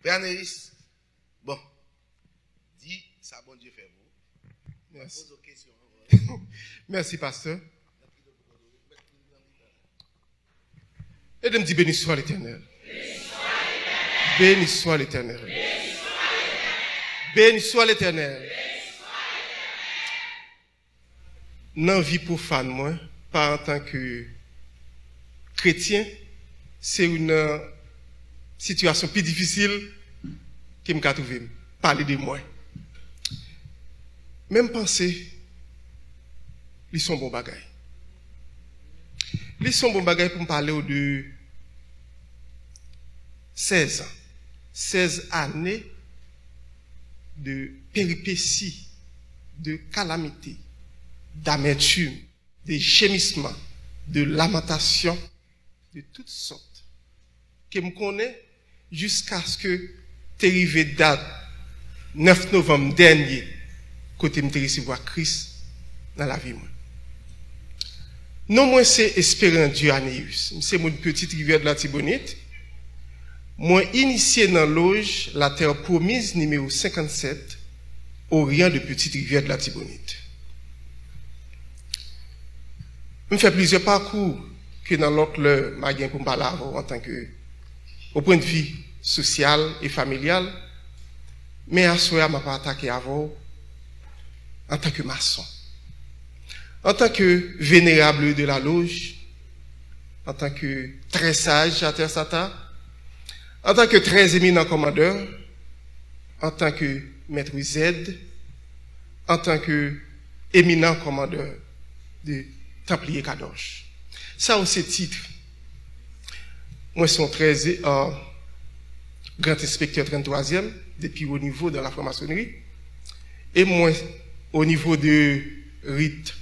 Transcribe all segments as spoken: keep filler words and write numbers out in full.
Pè Aneis, bon, di sa Bondye fè pou ou. Mèsi. Poze w kesyon ankò. Mèsi, pastè. Ede m di, Béni soit l'Éternel. Béni soit l'Éternel. Béni soit l'Éternel. Nan vi pwofàn mwen, pa antanke kretyen, se youn nan sitiyasyon pi difisil ke m ka twouve m. Pale de mwen. Men m panse li se yon bon bagay. Li se yon bon bagay pou m pale w de sèz an. Sèz ane de péripéties, de calamités, d'amertume, de gémissements, de lamentations, de toutes sortes, ke m konnen jiskaske te rive dat nèf novanm dènye, kote m te resevwa Kris nan lavi mwen. Non mwen se Espérant Dieu Anéus. M se moun Petite Rivière de l'Artibonite. Mwen inisye nan loj La Terre Promise nimewo senkannsèt, Orient de Petite Rivière de l'Artibonite. M fè plizyè pakou ke nan lòt lè m a gen pou m pale avè w antanke, au point de vue social et familial, men aswè a m ap atake avè w antanke mason, antanke vénérable de la loge, antanke très sage Jater Sata, antanke très éminent commandeur, antanke maître Z, antanke éminent commandeur de Templiers Kadosh. Sa yo se tit. Mwen se yon trè, euh, grand inspecteur trannntwazyèm, de pi wo nivo dans la franc-maçonnerie. E mwen, o nivo de rit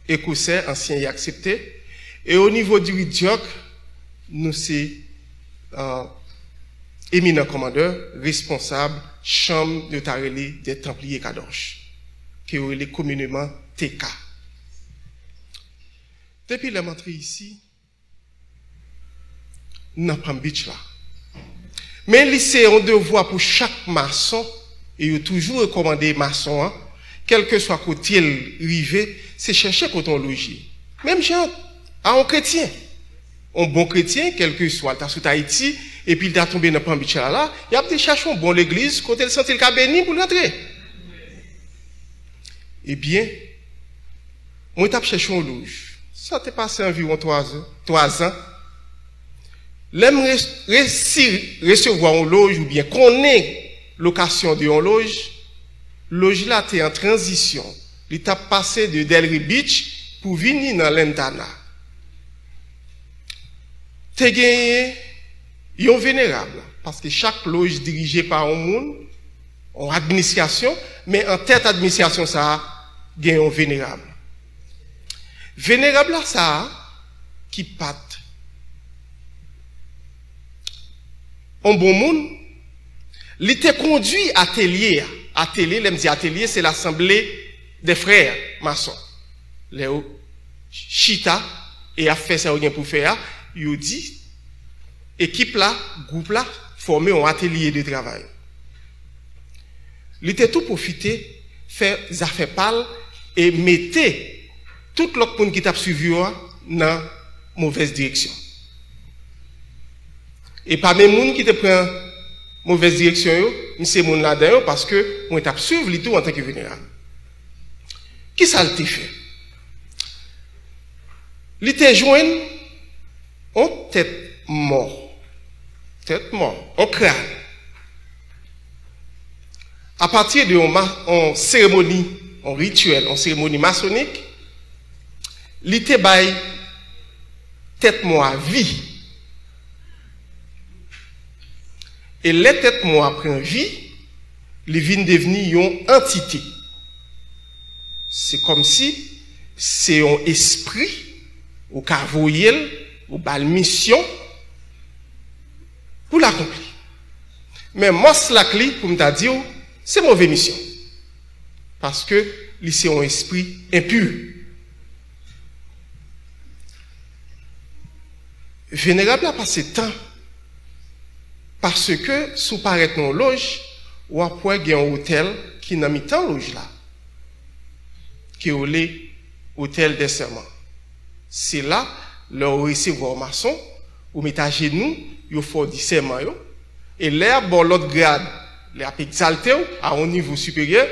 ekosè, ansyen e aksepte. E o nivo di rit dyòk, nou se, euh, éminent commandeur, responsab chanm yo ta rele des Templiers Kadosh, ke yo rele communément T K. Depi lè m antre isi, nan Palm Beach la. Men li se yon devwa pou chak mason, e yo toujou rekòmande mason an, kèlkeswa kote l rive, se chèche kote yon loj ye. Menm jan a yon kretyen. Yon bon kretyen, kèlkeswa l ta sot Ayiti, epi l ta tonbe nan Palm Beach la, la, y ap te chache yon bon legliz kote l santi l ka beni pou l rantre. Ebyen, mwen t ap chèche yon loj. Sa te pase anviwon twa zan, twa zan. Lè m res-, resi resevwa yon loj oubyen konnen lokasyon de yon loj, loj la te an tranzisyon. Li t ap pase de Delray Beach pou vini nan Lantana. Te genyen yon venerab, paske chak loj dirije pa yon moun, yon administrasyon, men an tèt administrasyon sa a, gen yon venerab. Venerab la sa a, ki pa t yon bon moun, li te kondui atelye a. Atelye, lè m di atelye, se lasanble dè frè mason. Lè yo chita e ap fè sa yo gen pou fè a, yo di, ekip la, gwoup la, fòme yon atelye de travay. Li te tou pwofite fè zafè pa l e mete tout lòt moun ki t ap swiv yo a nan movèz direksyon. E pami moun ki te pran movèz direksyon yo, m se moun ladan yo, paske mwen t ap swiv li tou antanke venerab. Kisa l te fè? Li te jwenn yon tèt mò. Tèt mò, yon kràn. Apati de yon ma-, yon seremoni, yon rityèl, yon seremoni masonik, li te bay tèt mò a vi. E lè tèt mò a pran vi, li vin devni yon antite. Se kòmsi se yon espri, ou ka voye l, ou ba l misyon pou l akonpli. Men mòs la k li, pou m ta di w, se move misyon. Paske li se yon espri enpi. Venerab la pase tan Paske si w parèt nan yon loj, w ap wè gen yon otèl ki nan mitan loj la, ke yo rele otèl dè sèman. Se la, lè w resevwa w mason, ou met ajenou, yo fè w di sèman yo, e lè y ap ba w lòt grad, lè y ap egzalte w a yon nivo siperyè,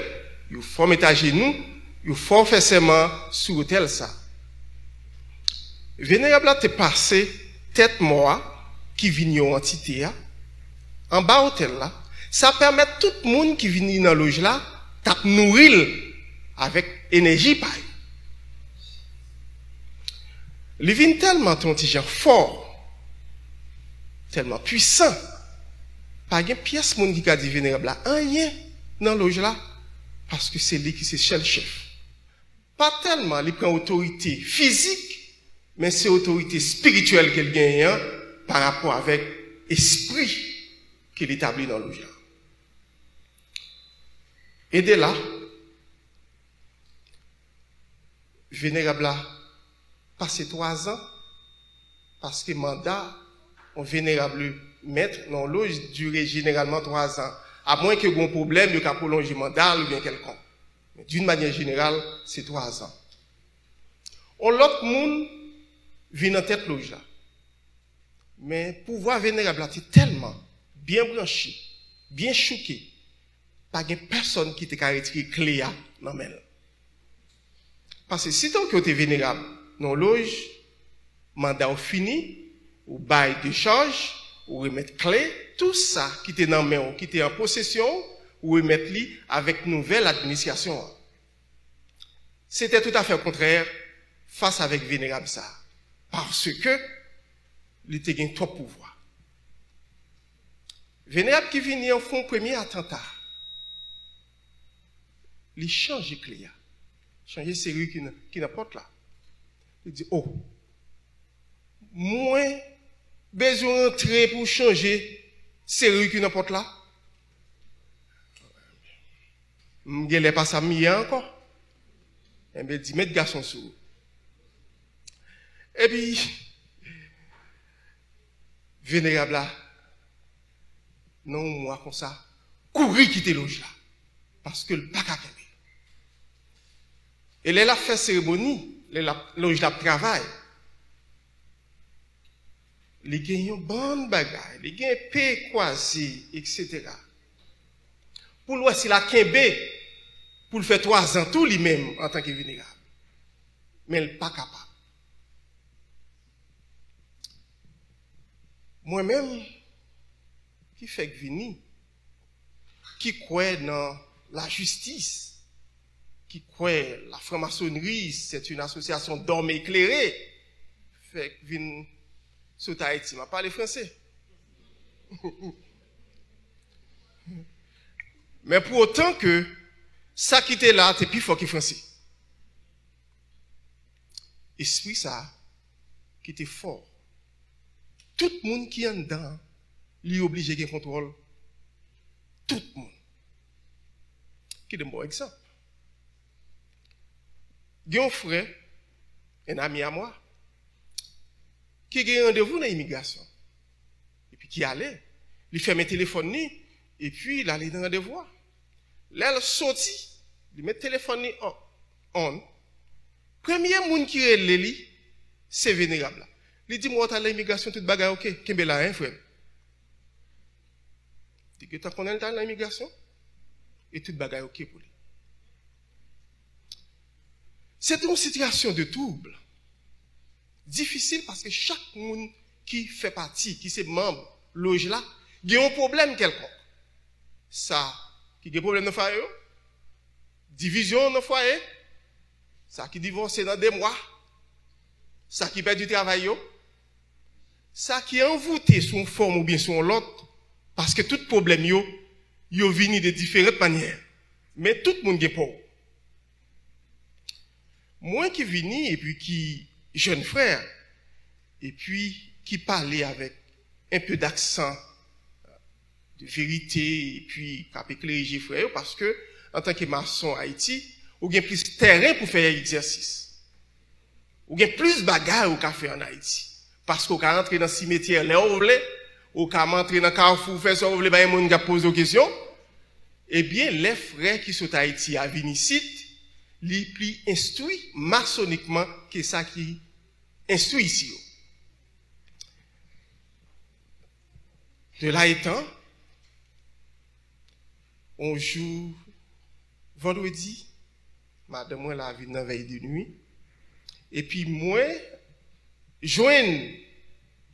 yo fè w met ajenou, yo fè w fè sèman sou otèl sa. Venerab la te pase tèt mò a, ki vin yon antite a, anba otèl la, sa pèmèt tout moun ki vini nan loj la t ap nouri l avèk enèji pa yo. Li vin tèlman te yon ti jan fò, tèlman pwisan, pa gen pyès moun ki ka di venerab la anyen nan loj la, paske se li ki se sèl chèf. Pa tèlman li pran otorite fizik, men se otorite espirityèl ke l genyen an pa rapò avèk espri ke l etabli nan loj la. E de la, venerab la pase twazan, paske manda yon venerab mèt nan yon loj dire jeneralman twazan, amwen ke gen yon pwoblèm, yo ka pwolonje manda l oubyen kèlkonk. Men d'une manière générale, se twazan. Yon lòt moun vin nan tèt loj la. Men pouvwa venerab la te tèlman byen branche, byen chouke, pa gen pèsonn ki te ka retire kle a nan men l. Paske sitò ke w te venerab nan yon loj, manda w fini, ou bay dechaj, ou remèt kle, tou sa ki te nan men w, ki te an posesyon w, ou remèt li avèk nouvèl administrasyon an. Se te toutafè kontrè fas avèk venerab sa, paske li te gen twòp pouvwa. Venerab ki vini an fè yon premye atanta. Li chanje kle a, chanje seri ki nan, ki nan pòt la. Li di, "O, mwen bezwen rantre pou chanje seri ki nan pòt la? M genlè pa sa m ye a ankò." Enben, di, "Met gason sou ou." Epi, venerab la, nan yon mwa konsa, kouri kite loj la, paske l pa ka kenbe. E lè l ap fè seremoni, lè l ap, loj la ap travay, li gen yon bann bagay, li gen pe kwaze, etsetera. Pou l wè si l a kenbe, pou l fè twazan tou li menm antanke venerab. Men l pa kapab. Mwen menm, ki fèk vini, ki kwè nan lajistis, ki kwè la franc-maçonnerie, c'est une association d'hommes éclairés, fèk vin sot Ayiti. M ap pale franse. Men pou otan ke sa ki te la te pi fò ke franse. Espri sa ki te fò. Tout moun ki anndan, li oblije gen kontwòl tout moun. Kite m ba w egzanp. Gen yon frè, un ami à moi, ki gen randevou nan imigrasyon. Epi ki ale, li fèmen telefòn li, epi l ale nan randevou a. Lè l soti, li met telefòn li an, on. Premye moun ki rele li, se venerab la. Li di, "Mwen, w t al nan imigrasyon, tout bagay oke. Kenbe la, en, frè m." Li gentan konnen l t al nan imigrasyon, e tout bagay oke pou li. Se te yon sitiyasyon de twoub. Difisil paske chak moun ki fè pati, ki se manm loj la, gen yon pwoblèm kèlkonk. Sa ki gen pwoblèm nan fwaye yo, divizyon nan fwaye, sa ki divòse nan de mwa, sa ki pèdi travay yo, sa ki anvoute sou yon fòm oubyen sou yon lòt, paske tout pwoblèm yo, yo vini de diferant manyè. Men tout moun gen pa w. Mwen ki vini epi ki jèn frè, epi ki pale avèk un peu d'accent de vérité, epi k ap eklere je frè yo, paske antanke mason Ayiti, ou gen plis tèren pou fè egzèsis. Ou gen plis bagay ou ka fè ann Ayiti. Paske ou ka rantre nan simetyè lè ou vle, Ou ka antre nan kafou, fè sa w vle, bay moun k ap poze w kesyon. Ebyen, lè frè ki sot Ayiti a vin isit, li pli enstwi masonikman ke sa ki enstwi isi yo. De la etan, yon jou vandredi, madanm mwen la vin nan vèy de nwi, epi mwen jwenn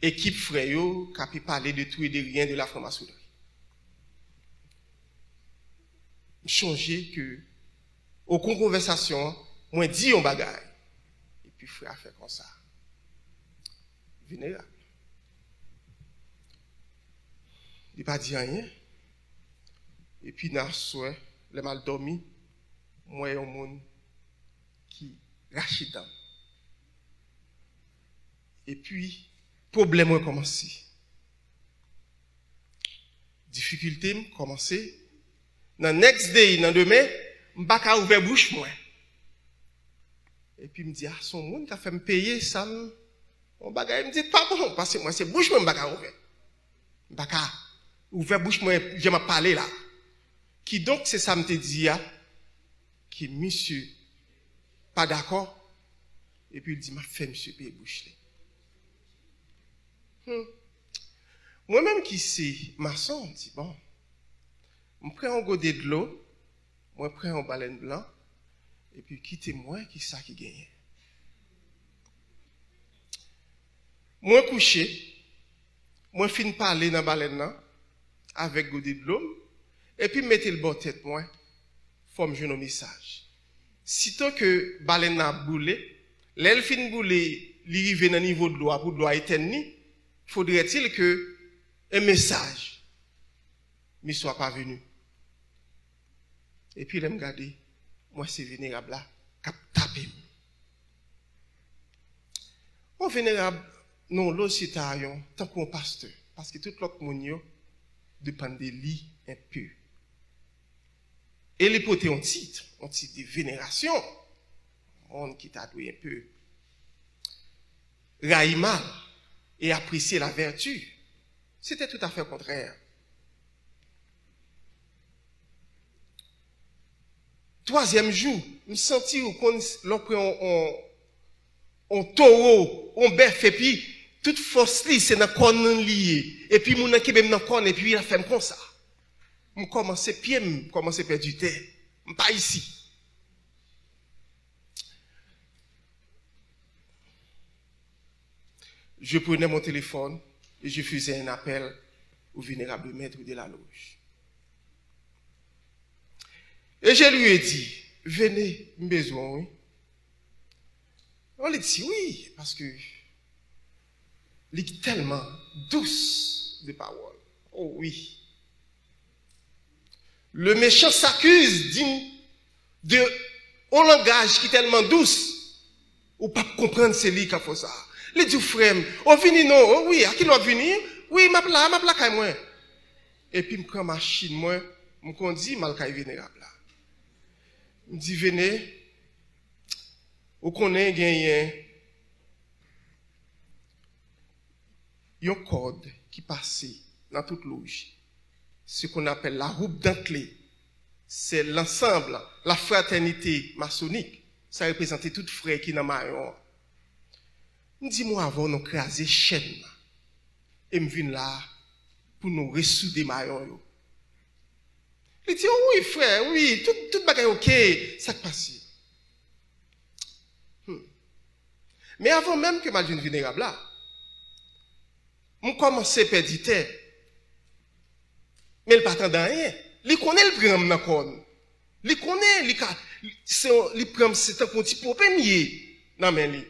ekip frè yo k ape pale de tou e de ryen de la franmasonri. M chonje ke, okou konvèsasyon an, mwen di yon bagay, epi frè a fè konsa. Venerab. Li pa di anyen. Epi nan aswè, lè m al dòmi, m wè yon moun ki rache dan m. Epi, pwoblèm mwen kòmanse. Difikilte m kòmanse. Nan next day, nan demen, m pa ka ouvè bouch mwen. Epi m di, a, se yon moun k ap fè m peye sa m, yon bagay, m di, pa bon, paske mwen se bouch mwen m pa ka ouvè. M pa ka ouvè bouch mwen, jan m ap pale la. Kidonk, se sa m te di a, ke misye pa dakò, epi l di, m ap fè misye peye bouch li. Hmm. Mwen menm ki se mason, m di, bon, m pran yon gode dlo, mwen pran yon balèn blan, epi kite m wè ki sa ki genyen. Mwen kouche, mwen fin pale nan balèn nan, avèk gode dlo m, epi m mete l bò tèt mwen, fò m jwenn yon mesaj. Sitan ke balèn nan ap boule, lè l fin boule, li rive nan nivo dlo a pou dlo a etèn li, faudrait-il que un message me soit parvenu. Epi lè m gade, m wè se venerab la k ap tape m. Yon venerab nan yon loj se ta yon, tankou yon pastè, paske tout lòt moun yo depann de li enpe. E li pote yon tit, yon tit de venerasyon, moun ki ta dwe enpe rayi mal e apresye lavèti. Se te toutafè kontrè. Twazyèm jou, m santi ou konn lè w pran yon, yon, yon towo, yon bèf, epi tout fòs li se nan kòn li ye. Epi moun nan kenbe m nan kòn, epi l ap fè m konsa. M kòmanse, pye m kòmanse pèdi tè. M pa isi. Je prenais mon téléphone et je faisais un appel au vénérable maître de la loge. Et je lui ai dit, venez, m bezwen w, wi. Bon, li di wi, paske li tèlman dous de pawòl. Oh wi. Le méchant s'accuse d'une, de yon langaj ki tèlman dous, ou p ap konprann se li k ap fè sa. Li di w, frè m, o vini non, o wi, a kilè w ap vini? Wi, m ap la, m ap lakay mwen. Epi m pran machin mwen, m kondi, m al kay venerab la. M di, vene, ou konnen genyen yon kòd ki pase nan tout loj. Ce qu'on appelle la robe dentelée, c'est l'ensemble, la fraternité maçonnique. Sa reprezante tout frè ki nan mayon an. M di, mwen avè w nou kraze chèn nan. E m vin la pou nou resoude mayon yo. Li di, o wi, frè, wi, tout, tout bagay oke, sa k pase? Hmm. Men avan menm ke m al jwenn venerab la, m kòmanse pèdi tè. Men l pa tande anyen. Li konnen l pran m nan kòn. Li konnen li ka, se, li pran m, se tankou yon ti pope m ye nan men li.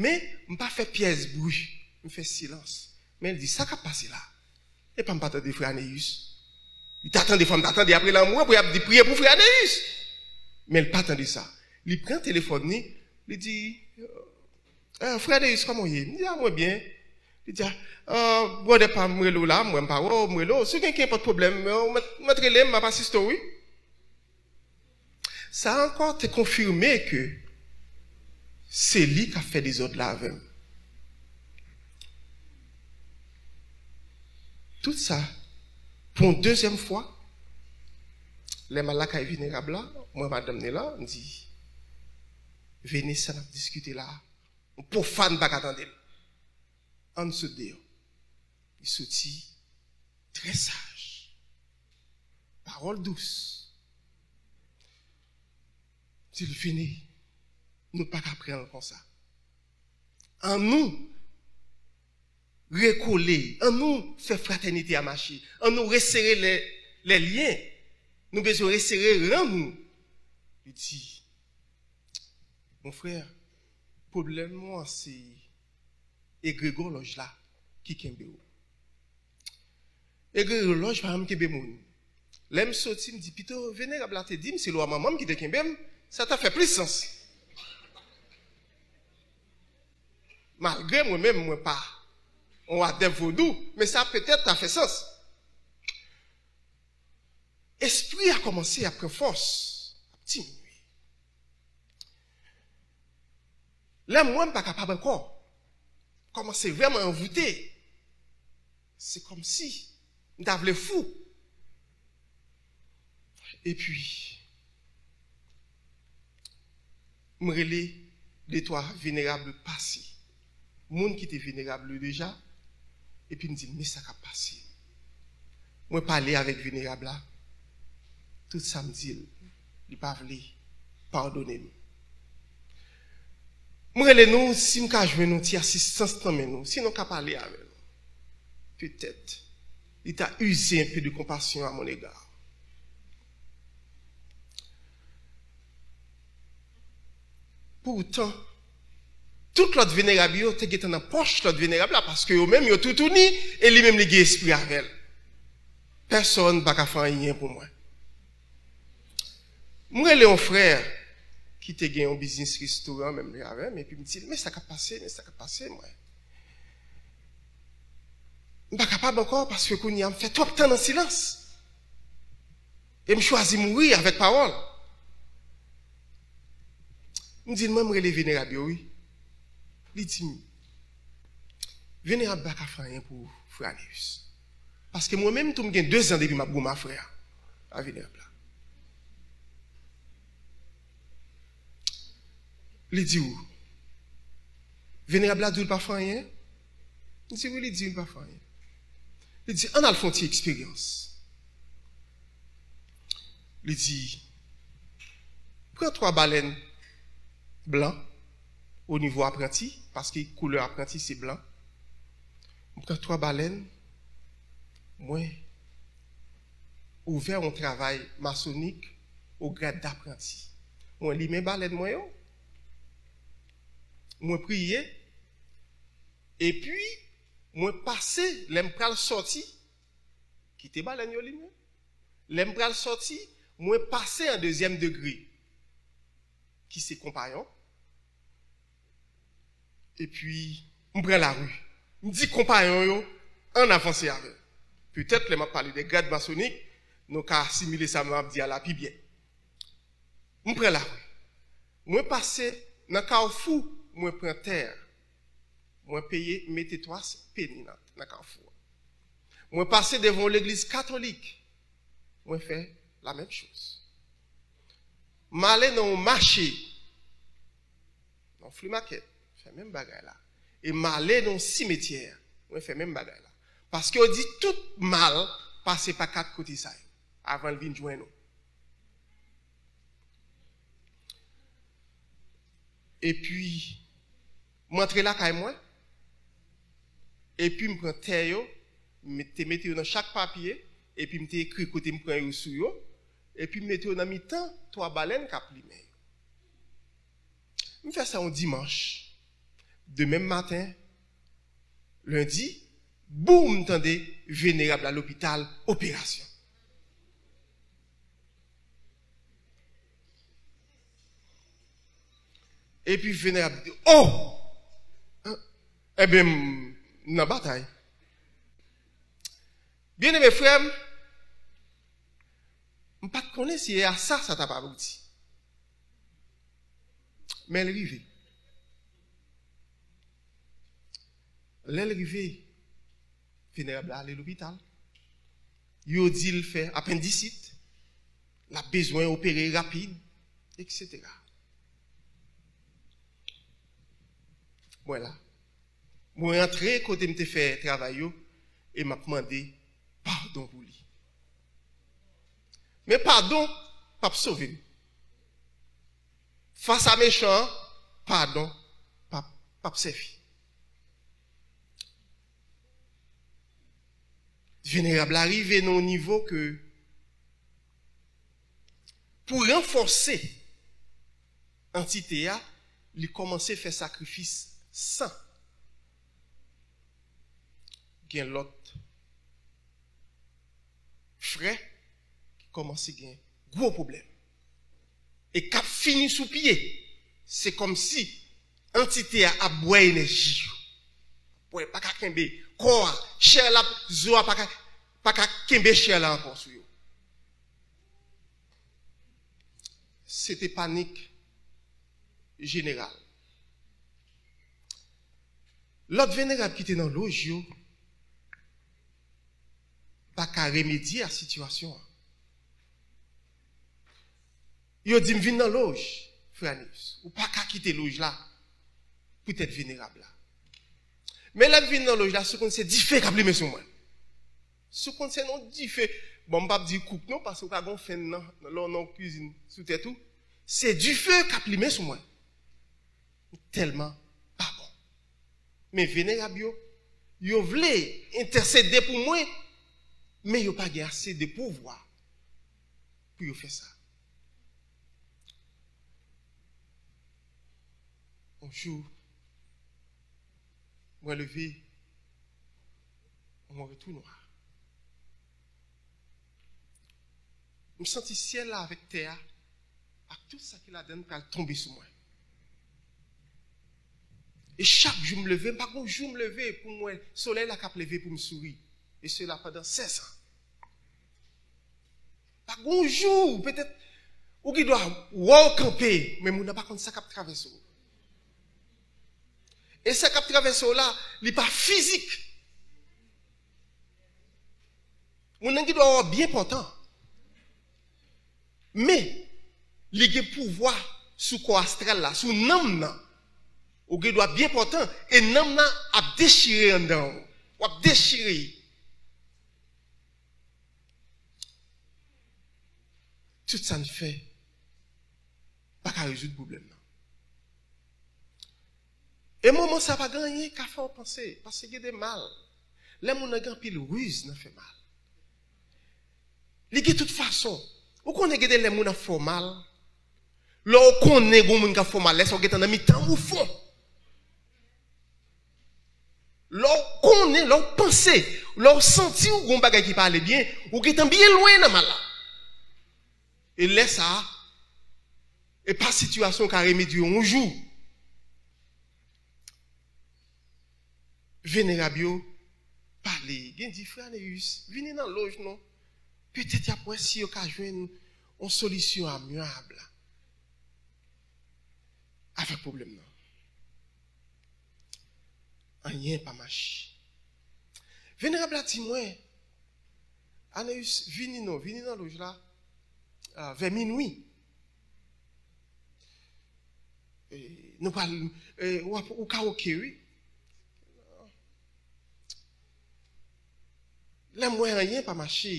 Men, m pa fè pyès bri. M fè silans. Men l di, sa k ap pase la? Epa m pa tande frè Aneus. Li ta tande, fò m ta tande apre lanmou an pou y ap di priye pou frè Aneus. Men l pa tande sa. Li pran telefòn li, li di, "Ah, frè Aneus, kòman w ye?" M di, "Ah, mwen byen." Li di, "Ah, brother pa m rele w la, mwen m pa wè w, m rele w. Si w gen kenpòt pwoblèm, ou mèt, mèt rele m, m ap asiste w, wi." Sa ankò te konfime ke se li k ap fè dezòd la avè m. Tout sa, pou yon dezyèm fwa, lè m al lakay venerab la, mwen, madanm ni la, m di, Vene, sa n ap diskite la, yon pwofàn pa ka tande l. Ann sot deyò. Li soti trè saj. Pawòl dous. Di l, Vene, nou pa ka pran l konsa. Annou rekole, annou fè fratènite a mache, annou resere lè, lè lyen. Nou bezwen resere ran nou. Li di, Mon frè, pwoblèm ou an se egregò lòj la ki kenbe w. Egregò lòj pa janm kenbe moun. Lè m soti, m di, pito venerab la te di m se lwa manman m ki te kenbe m, sa ta fè plis sans. Malgre mwen menm, mwen pa yon adèp vodou, men sa petèt ta fè sans. Espri a kòmanse ap pran fòs, ap diminye. Lè m wè m pa kapab ankò, kòmanse vrèman anvoute. Se kòmsi m ta vle fou. Epi, m rele de twa venerab pase. Moun ki te venerab deja, epi m di, men sa k ap pase. Mwen pale avèk venerab la, tout sa m di l, li pa vle padone m. M rele nou, si m ka jwenn yon ti asistans nan men nou, si nou ka pale avè l. Petèt, li ta uze un peu de compassion à mon égard. Poutan, tout lòt venerab yo te gentan nan pòch lòt venerab la, paske yo menm yo toutouni, e li menm li gen espri avè l. Pèsonn pa ka fè anyen pou mwen. M rele yon frè ki te gen yon biznis restoran menm jan avè m, epi m di l, men sa k ap pase, men sa k ap pase, mwen. M pa kapab ankò, paske kounye a m fè twòp tan nan silans. E m chwazi mouri avèk pawòl. M di l, mwen, m rele venerab yo, wi. Li di m, venerab pa ka fè anyen pou ou, frè Anius. Paske mwen menm tou, m gen de zan depi m ap goumen a frè a, a venerab la. Li di w, venerab la di w l pa fè anyen? M di, wi, li di m pa fè anyen. Li di, ann al fè yon ti eksperyans. Li di, pran twa balèn blan o nivo apranti, paske koulè apranti se blan. M pran twa balèn, mwen ouvè yon travay masonik o grad dapranti. Mwen limen balèn mwen yo, mwen priye, epi mwen pase, lè m pral sòti, kite balèn yo limen. Lè m pral sòti, mwen pase an dezyèm degre, ki se konpayon. Epi, m pran lari. M di konpayon yo, ann avanse avè l. Petèt, lè m ap pale de grad masonik, nou ka asimile sa m ap di a la pi byen. M pran lari. Mwen pase nan kafou, mwen pran tè. Mwen peye, mete twa peni nan, nan kafou a. Mwen pase devan yon legliz katolik. Mwen fè la menm choz. M ale nan yon mache, nan yon flea market, fè menm bagay la. E m ale nan yon simetyè, mwen fè menm bagay la. Paske yo di tout mal pase pa kat kote sa yo, avan l vin jwenn ou. Epi, m antre lakay mwen, epi m pran tè yo, m te mete yo nan chak papye, epi m te ekri kote m pran yo sou yo, epi m mete yo nan mitan twa balèn k ap limen yo. M fè sa yon dimanch. Demen maten, lendi, boum, m tande venerab la lopital, operasyon. Epi venerab di, oh! Ebyen, m nan batay. Byeneme frè m, m pa t konnen si e a sa sa t ap abouti. Men l rive. Lè l rive, venerab la ale lopital. Yo di l fè apendisit, l ap bezwen opere rapid, etsetera. Mwen la. Mwen rantre kote m te fè travay yo e m ap mande padon pou li. Men padon p ap sove m. Fas a mechan an, padon p ap, p ap sèvi. Venerab la rive nan yon nivo ke pou ranfòse antite a, li kòmanse fè sakrifis san gen lòt frè ki kòmanse gen gwo pwoblèm. E k ap fini sou pye. Se kòmsi antite a ap bwè enèji yo. Bwè, pa ka kenbe kò a, chè la, zo a pa ka, pa ka kenbe chè la ankò sou yo. Se te panik jeneral. Lòt venerab ki te nan loj yo pa ka remedye a sitiyasyon an. Yo di m vin nan loj, frè Aneus. Ou pa ka kite loj la poutèt venerab la. Men lè m vin nan loj la, si w konn se dife k ap limen sou mwen. Si w konn se nan dife, bon, m p ap di kouk non, paske w ka gon fèn nan, nan, nan, nan kwizin sou tèt ou. Se dife k ap limen sou mwen. Tèlman pa bon. Men venerab yo, yo vle entèsede pou mwen, men yo pa gen ase de pouvwa pou yo fè sa. Yon jou, mwen leve, mwen wè tou nwa. M santi syèl la avèk tè a ak tout sa ki ladan l pral tonbe sou mwen. E chak jou m leve, m pa gon jou m leve pou m wè solèy la k ap leve pou m souri. E sela pandan sèz an. Pa gon jou, petèt, ou gen dwa wè w kanpe, men moun nan pa konn sa k ap travèse w. E sa k ap travèse w la, li pa fizik. Moun nan gen dwa wè w byen pòtan. Men, li gen pouvwa sou kò astral la, sou nanm nan. Ou gen dwa byen pòtan, e nanm nan ap dechire anndan w. W ap dechire. Tout sa n fè pa ka rezoud pwoblèm nan. E moman sa pa gen anyen ka fè w panse, paske gen de mal. Lè moun nan gen anpil riz nan fè mal. Li gen tout fason. Ou konnen gen de lè moun ap fè w mal. Lè w konnen gen moun k ap fè w mal, lè sa w gentan nan mitan ou fon. Lè w konnen, lè w panse, lè w santi w gon bagay ki pa ale byen, ou gentan byen lwen nan mal la. E lè sa a, e pa sitiyasyon w ka remedye yon jou. Venerab yo pale, gen di, frè Aneus, vini nan loj nou. Petèt y ap wè si yo ka jwenn yon solisyon amyab avèk pwoblèm nan. Anyen pa mache. Venerab la di mwen, Aneus, vini non, vini nan loj la, ah, vè minwi. E, nou pral, e, w ap, ou ka oke, wi. Lè m wè anyen pa mache,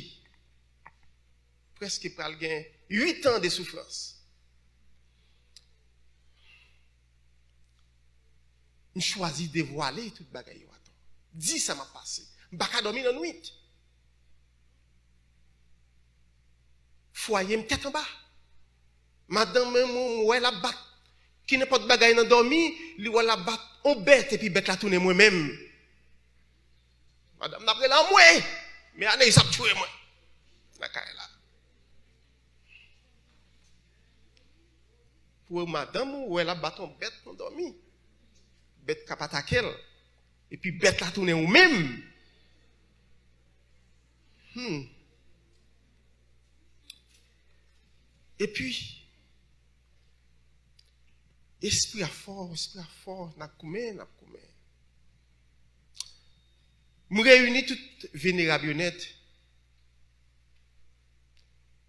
prèske pral gen uit an de soufrans. M chwazi devwale tout bagay yo atann. Di sa m ap pase. M pa ka dòmi nan nwit. Fwaye m tèt anba. Madanm mwen, mwen, mwen wè l ap bat. Ki nenpòt bagay nan dòmi, li wè l ap bat on bèt, epi bèt la tounen mwen menm. Madanm nan ap rele anmwe, men Aneus ap tchwe mwen nan kay la. Pou madanm ou wè l ap bat on bèt nan dòmi. Bèt k ap atake l. Epi bèt la tounen ou menm. Hmm. Epi, espri a fò, espri a fò, n ap goumen, n ap goumen. M reyini tout venerab yo nèt.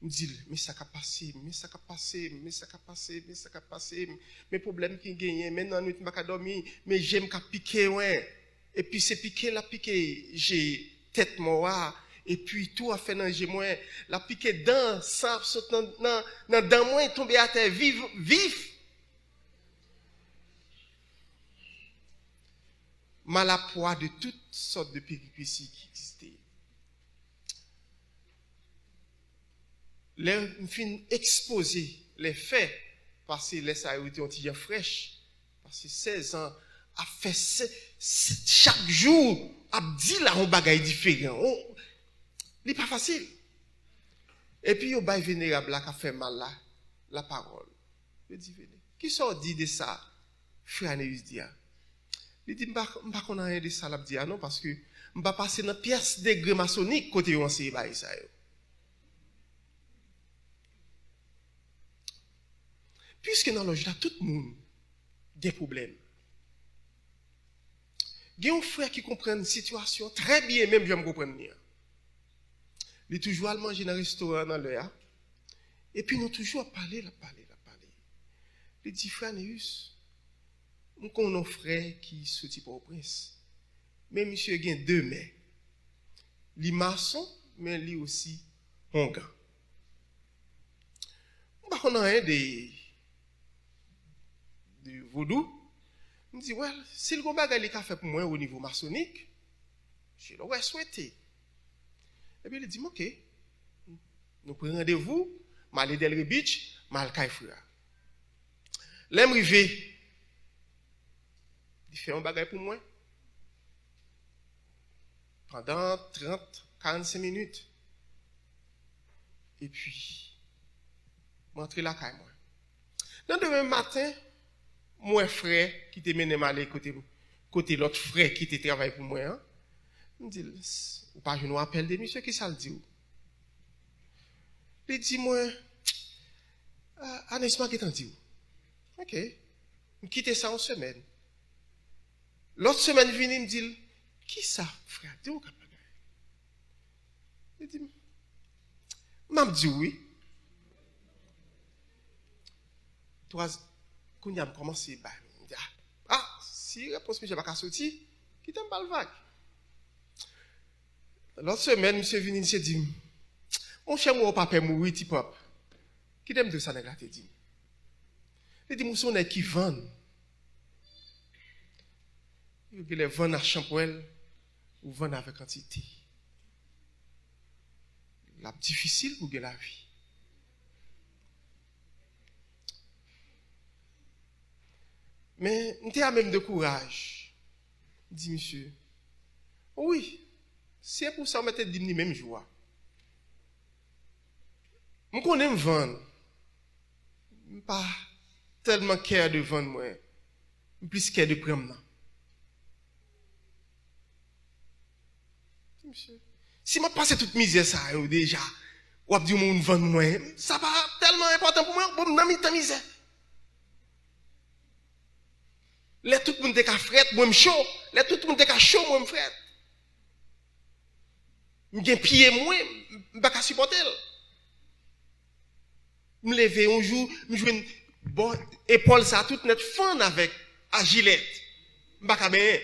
M di l, men sa k ap pase m, men sa k ap pase m, men sa k ap pase m, men sa k ap pase m, men pwoblèm ki genyen, men nan nwit m pa ka dòmi, men je m k ap pike mwen. Epi se pike l ap pike je tèt mò a, epi tou afè nan je mwen, l ap pike dan, san ap sot nan, nan, nan dan mwen, tonbe atè viv, vif. M a la pwa de tout sòt de peripesi ki egziste. Lè m fin ekspoze lè fè, paske lè sa yo te yon ti jan frèch, paske sèz an ap fè se, se, chak jou ap di la yon bagay diferan. On, li pa fasil. Epi yo bay venerab la k ap fè mal la, lapawòl. Yo di, "Vene, kisa w di de sa frè Aneus di a?" Li di, "M pa, m pa konn anyen de sa l ap di a non, paske m pa pase nan pyès degre masonik kote yo anseye bagay sa yo." Piske nan lòj la, tout moun gen pwoblèm. Gen yon frè ki konprann sitiyasyon trè byen, menm jan m konprann li an. Li toujou al manje nan restoran nan lè a. Epi nou toujou ap pale, l ap pale, l ap pale. Li di, "Frè Aneus, m konnen yon frè ki soti Pòtoprens. Men misye gen de men. Li mason, men li osi ongan." M pa konn anyen de, de vodou. M di, "Well, si l gon bagay li ka fè pou mwen o nivo masonik, je l'aurais souhaité." Epi li di m, "Ok, nou pran randevou, m ale Delray Beach, m al kay frè a." Lè m rive, li fè yon bagay pou mwen pandan trant, karannsenk minit. Epi, m antre lakay mwen. Nan demen maten, m wè frè ki te mennen m ale kote, kote lòt frè ki te travay pou mwen an. M di l, "Ou pa jwenn yon apèl de misye, kisa l di w?" Li di mwen, "Ah, Aneus, m a gentan di w." Ok. M kite sa yon semèn. Lòt semèn vini, m di l, "Kisa frè a di w k ap bagay?" Li di m, "M ap di w wi." Twa, kounye a m kòmanse bay. M di, "Ah, ah, si repons misye pa ka soti, kite m ba l vag." Lòt semèn, misye vini, misye di m, "Monchè, m wè w pa pè mouri, Ti Pòp. Kite m di w sa nèg la te di m." Li di m, "Ou se yon nèg ki vann. Ou genlè vann ak chanpwèl, ou vann avèk antite. L ap difisil pou gen lavi." Men, m te a menm de kouraj. M di misye, "Wi, si e pou sa w mèt te di m li menm jou a." M konnen m vann. M pa tèlman kè de vann mwen. M plis kè de pran m nan. Misye, si m ap pase tout mizè sa yo deja, w ap di yon moun vann mwen. Sa pa tèlman enpòtan pou mwen, bon, m nan mitan mizè. Lè tout moun te ka frèt, mwen m cho. Lè tout moun te ka cho, mwen m frèt. M gen pye mwen, m pa ka sipòte l. M leve yon jou, m jwenn bò epòl sa tout nèt fann avèk ajilèt. M pa ka benyen.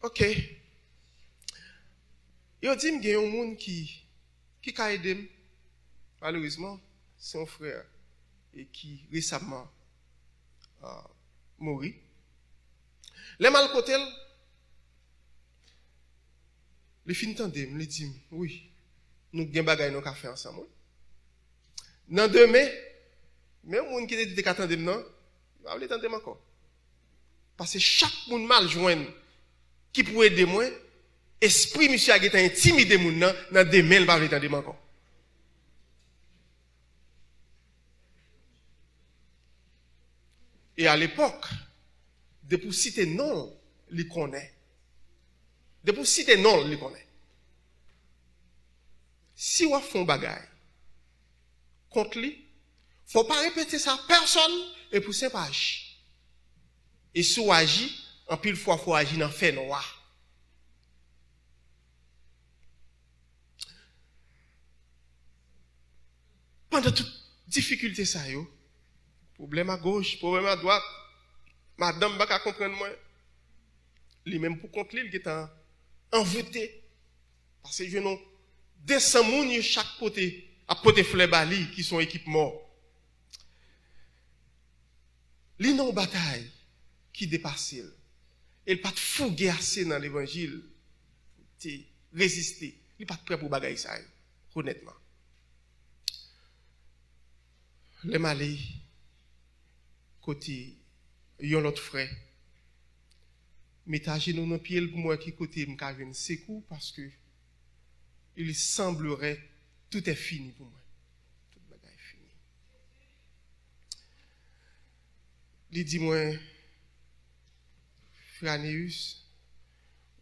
Ok. Yo di m gen yon moun ki, ki ka ede m. Malerezman, se yon frè e ki resaman, ah, mouri. Lè m al kote l, li fin tande m, li di m, "Wi, nou gen bagay nou ka fè ansanm, wi." Nan demen, menm moun ki te di te ka tande m nan, li pa vle tande m ankò. Paske chak moun m al jwenn ki pou ede mwen, espri misye a gentan entimide moun nan, nan demen l pa vle tande m ankò. E alepòk, depi w site non l, li konnen. Depi w site non l, li konnen. Si w ap fè yon bagay kont li, fò w pa repete sa pèsòn e pou senpaj. E si w aji, anpil fwa fò w aji nan fènwa. Pandan tout difikilte sa yo, pwoblèm agoch, pwoblèm adwat, madanm pa ka konprann mwen. Li menm pou kont li, li gentan anvoute. Pase jwenn yon de san moun, yo chak pote, ap pote flè ba li, ki se yon ekip mò. Li nan yon batay ki depase l. E l pa t fouge ase nan levanjil pou te reziste. Li pa t prè pou bagay sa yo, onètman. Lè m ale kote yon lòt frè, mete ajenou nan pye l pou m wè ki kote m ka jwenn sekou, paske il semblerait tout est fini pou mwen. Tout bagay fini. Li di mwen, Frè Aneus,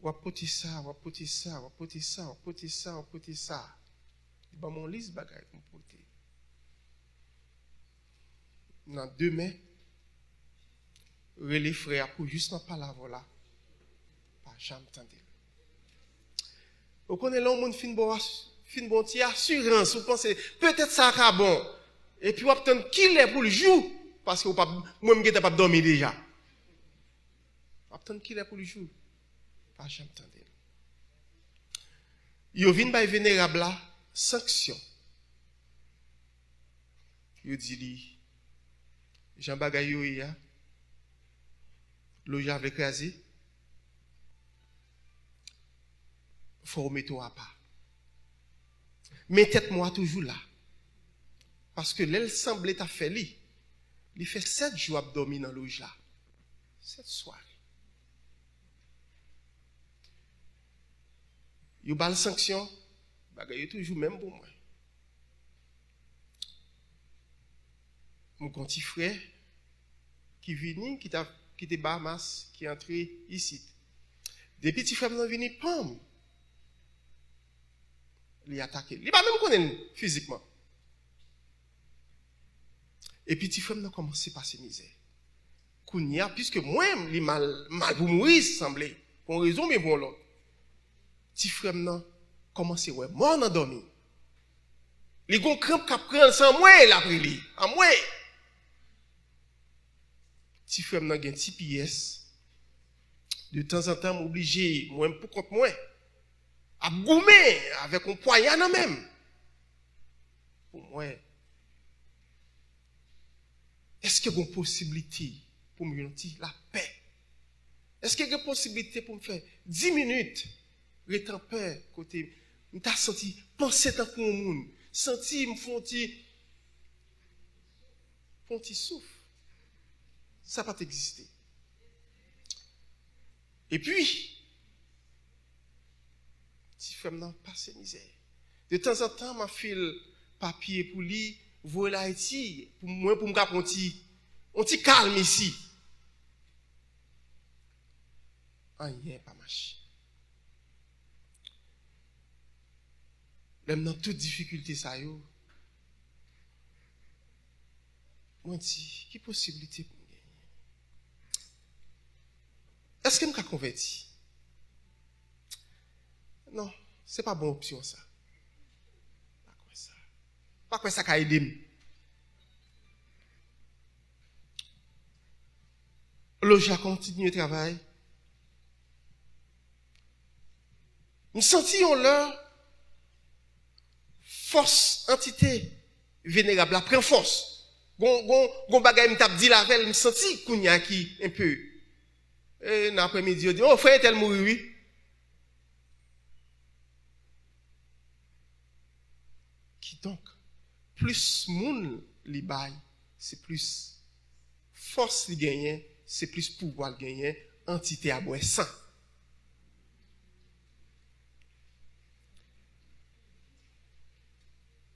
w ap pote sa, w ap pote sa, w ap pote sa, w ap pote sa, w ap pote sa. Li ban m yon lis bagay pou m pote. Nan demen, rele frè a pou jis nan pale avè w la, pa janm tande l. Ou konnen lè yon moun fin ba w as-, fin ba w yon ti asirans, ou panse petèt sa ka bon. Epi w ap tann kilè pou l jou, paske w p ap, mwen m gentan p ap dòmi deja. W ap tann kilè pou l jou, pa janm tande l. Yo vin bay venerab la sanksyon. Yo di li, jan bagay yo ye a, loj la vle kraze, fò w mete w apa. Men tèt mò a toujou la. Paske lè l sanble t ap fè li, li fè sèt jou ap dòmi nan loj la. Sèt sware. Yo ba l sanksyon, bagay yo toujou menm pou mwen. M gon ti frè ki vini, ki ta, ki te Bahamas, ki antre isit. Depi ti frè m nan vini, panm, li atake l. Li pa menm konnen l fizikman. Epi ti frè m nan kòmanse pase mizè. Kounye a, piske mwen, li mal, mal pou mouri, sanble, pou yon rezon oubyen pou yon lòt. Ti frè m nan kòmanse wè mò nan dòmi. Li gon kranp k ap pran l, se anmwe l ap rele. Anmwe! Ti frè m nan gen ti pyès. De tanzantan, m oblije, mwen, pou kont mwen, ap goumen avèk yon pwaya nan men m. Pou mwen, èske gon posiblite pou m jwenn yon ti lapè? Èske gen posiblite pou m fè dis minit ret anpè kote m ta santi panse tankou yon moun, santi m fè yon ti, fè yon ti souf? Sa pa t egziste. Epi, ti frè m nan pase mizè. De tanzantan, m ap fil papye pou li, voye l Ayiti, pou mwen, pou m ka pran yon ti, yon ti kalm isi. Anyen pa mache. Lè m nan tout difikilte sa yo, mwen di, ki posiblite pou m genyen? Èske m ka konvèti? Non, se pa bon opsyon sa. Pa kwè sa. Pa kwè sa ka ede m. Loj la kontinye travay. M santi yon lè fòs antite venerab la pran fòs. Gon, gon, gon bagay m t ap di l avè l, m santi kounye a ki enpe. E nan aprèmidi, yo di, "O, frè entèl mouri, wi." Kidonk, plis moun li bay, se plis fòs li genyen, se plis pouvwa l genyen, antite a bwè san.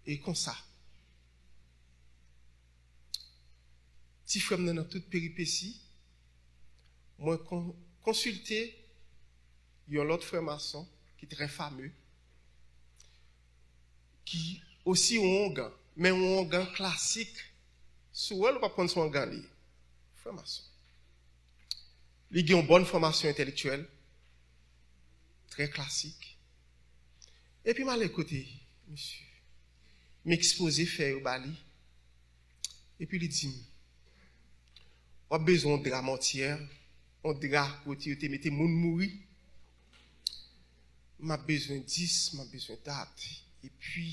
E konsa, ti frè m nan nan tout peripesi, mwen kon-, konsilte yon lòt frè mason ki trè fame, ki osi yon ongan, men yon ongan klasik. Si w wè l, ou p ap konn se yon ongan li ye. Frè mason. Li gen yon bòn fòmasyon entèlektyèl, trè klasik. Epi m ale kote misye. M ekspoze fè yo ba li. Epi li di m, "W ap bezwen yon dra mòtyè, yon dra kote yo te mete moun mouri. M ap bezwen dis, m ap bezwen dat. Epi,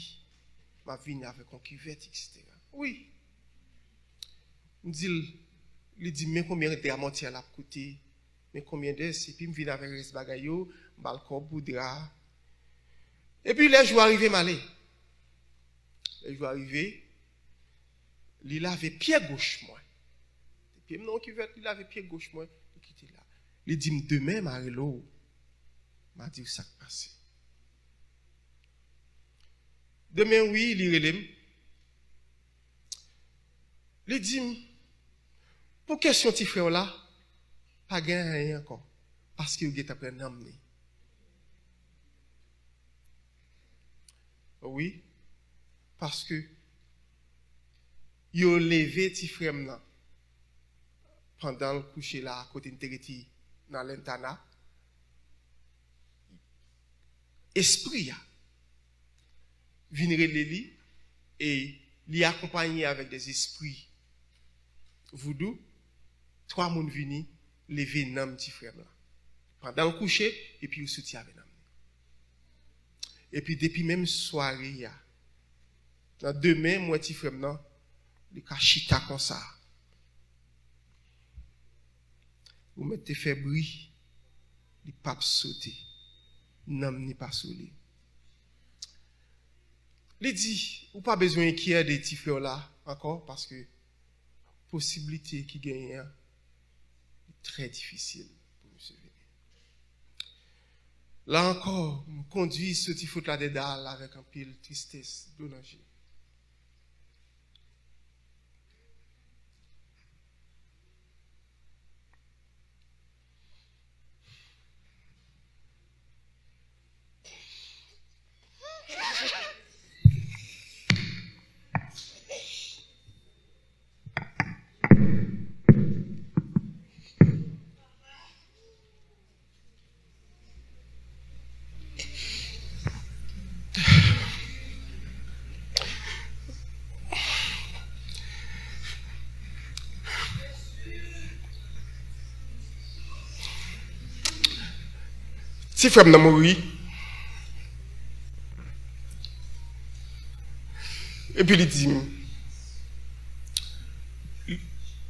m ap vini avèk yon kivèt, etsetera." Wi. M di l, li di m, "Men konbyen dra mòtyè la ap koute, men konbyen dès," epi m vin avèk rès bagay yo, m ba l kòb pou dra a. Epi lè jou a rive, m ale. Lè jou a rive, li lave pye goch mwen. Pye m nan yon kivèt, li lave pye goch mwen, li kite la. Li di m, "Demen, m a rele w, m a di w sa k pase." Demen, wi, li rele m. Li di m, "Pou kesyon ti frè w la, pa gen anyen ankò, paske yo gentan pran nanm li." Wi, paske yo leve ti frè m nan pandan l kouche la kote n te rete nan Lantana. Espri a vin rele li e li akonpaye avèk de espri voudou. Twa moun vini leve nanm ti frè m lan pandan l kouche, epi yo soti avè nanm li. Epi depi menm sware a, nan demen, m wè ti frè m nan, li ka chita konsa. Ou mèt te fè bri, li p ap sote. Nanm ni pa sou li. Li di, "Ou pa bezwen enkyè de ti frè w la ankò, paske posiblite ki genyen an, li trè difisil pou misye vini." La ankò, m kondui soti Fòt Ladèdal avèk anpil tristès, dlo nan je. Ti frè m nan mouri. Epi li di m,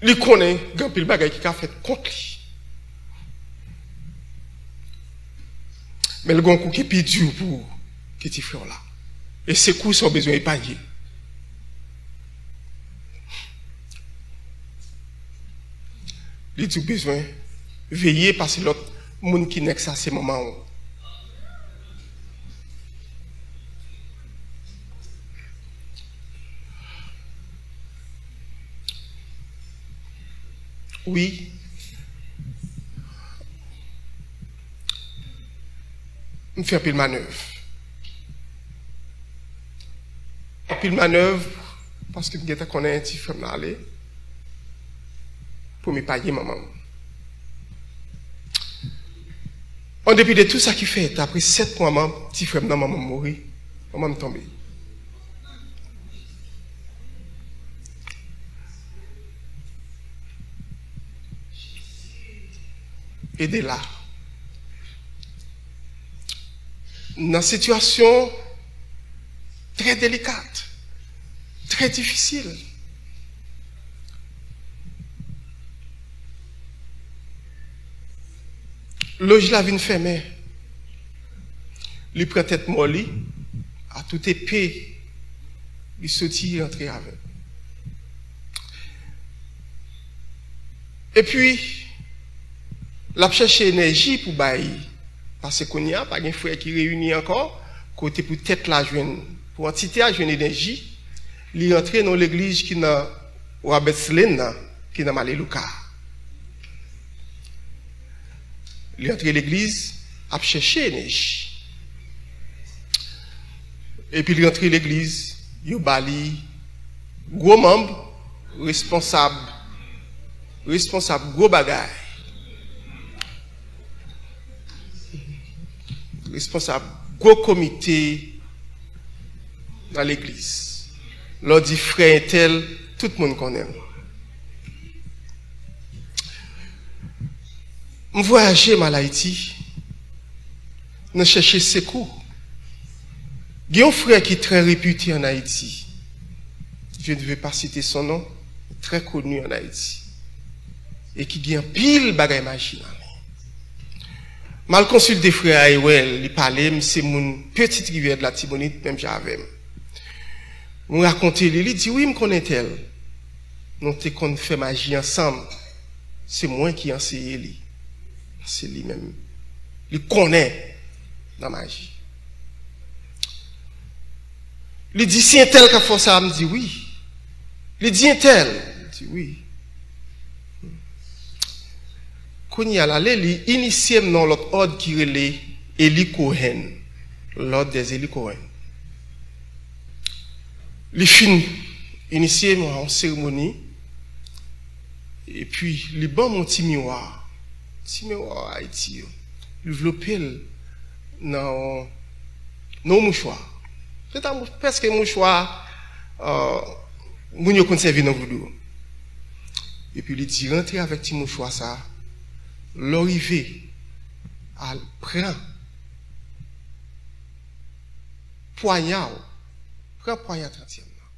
li konnen gen anpil bagay ki ka fèt kont li. Men l gen yon kou ki pi di pou ou ke ti frè w la. E se kou sa w bezwen epanye. Li di w bezwen veye paske lòt moun ki nèk sa se manman w. Wi. M fè anpil manèv. Anpil manèv, paske m gentan konnen ti frè m nan ale pou m epanye manman m. An depi de tou sa ki fèt, apre sèt mwa, manm, ti frè m nan, manman m mouri, manman m tonbe. E de la, nan sitiyasyon trè delikat, trè difisil. Lòj la vin fèmen. Li pran tèt mò li, a tout epe, li soti rantre avè l. Epi, l ap chèche enèji pou bay, paske kounye a, pa gen frè ki reyini ankò, kote pou tèt la jwenn, pou antite a jwenn enèji, li rantre nan legliz ki nan Roberts Lane nan, ki nan Maleluka. Li antre legliz, ap chèche enèji. Epi li antre legliz, yo ba li gwo manm, responsab, responsab gwo bagay. responsab gwo komite nan legliz. Lè w di frè entèl, tout moun konnen l. M vwayaje, m al Ayiti, nan chèche sekou. Gen yon frè ki trè repite ann Ayiti. Je ne veux pas citer son nom, trè koni ann Ayiti. E ki gen anpil bagay maji nan li. M al konsilte frè a, e wè, li pale m, se moun Petite Rivière de l'Artibonite, menm jan avè m. M rakonte li, li di, "Wi, m konn entèl. Nou te konn fè maji ansanm. Se mwen ki anseye li." Se li menm. Li konnen nan maji. Li di, "Si entèl k ap fè w sa," m di, "Wi." Li di, "Entèl?" M di, "Wi." Kounye a l ale, li inisye m nan yon lòt òd ki rele Eli Cohen, l'ordre des Eli Cohen. Li fin inisye m a yon seremoni, epi li ban m yon ti miwa, ti miwa Ayiti yo. Li vlope l nan yon, nan yon mouchwa. Se ta mou-, prèske mouchwa, euh, moun yo konn sèvi nan voudou. Epi li di, "Rantre avèk ti mouchwa sa, lè w rive, al pran pwanya w, pran pwanya trantyèm nan.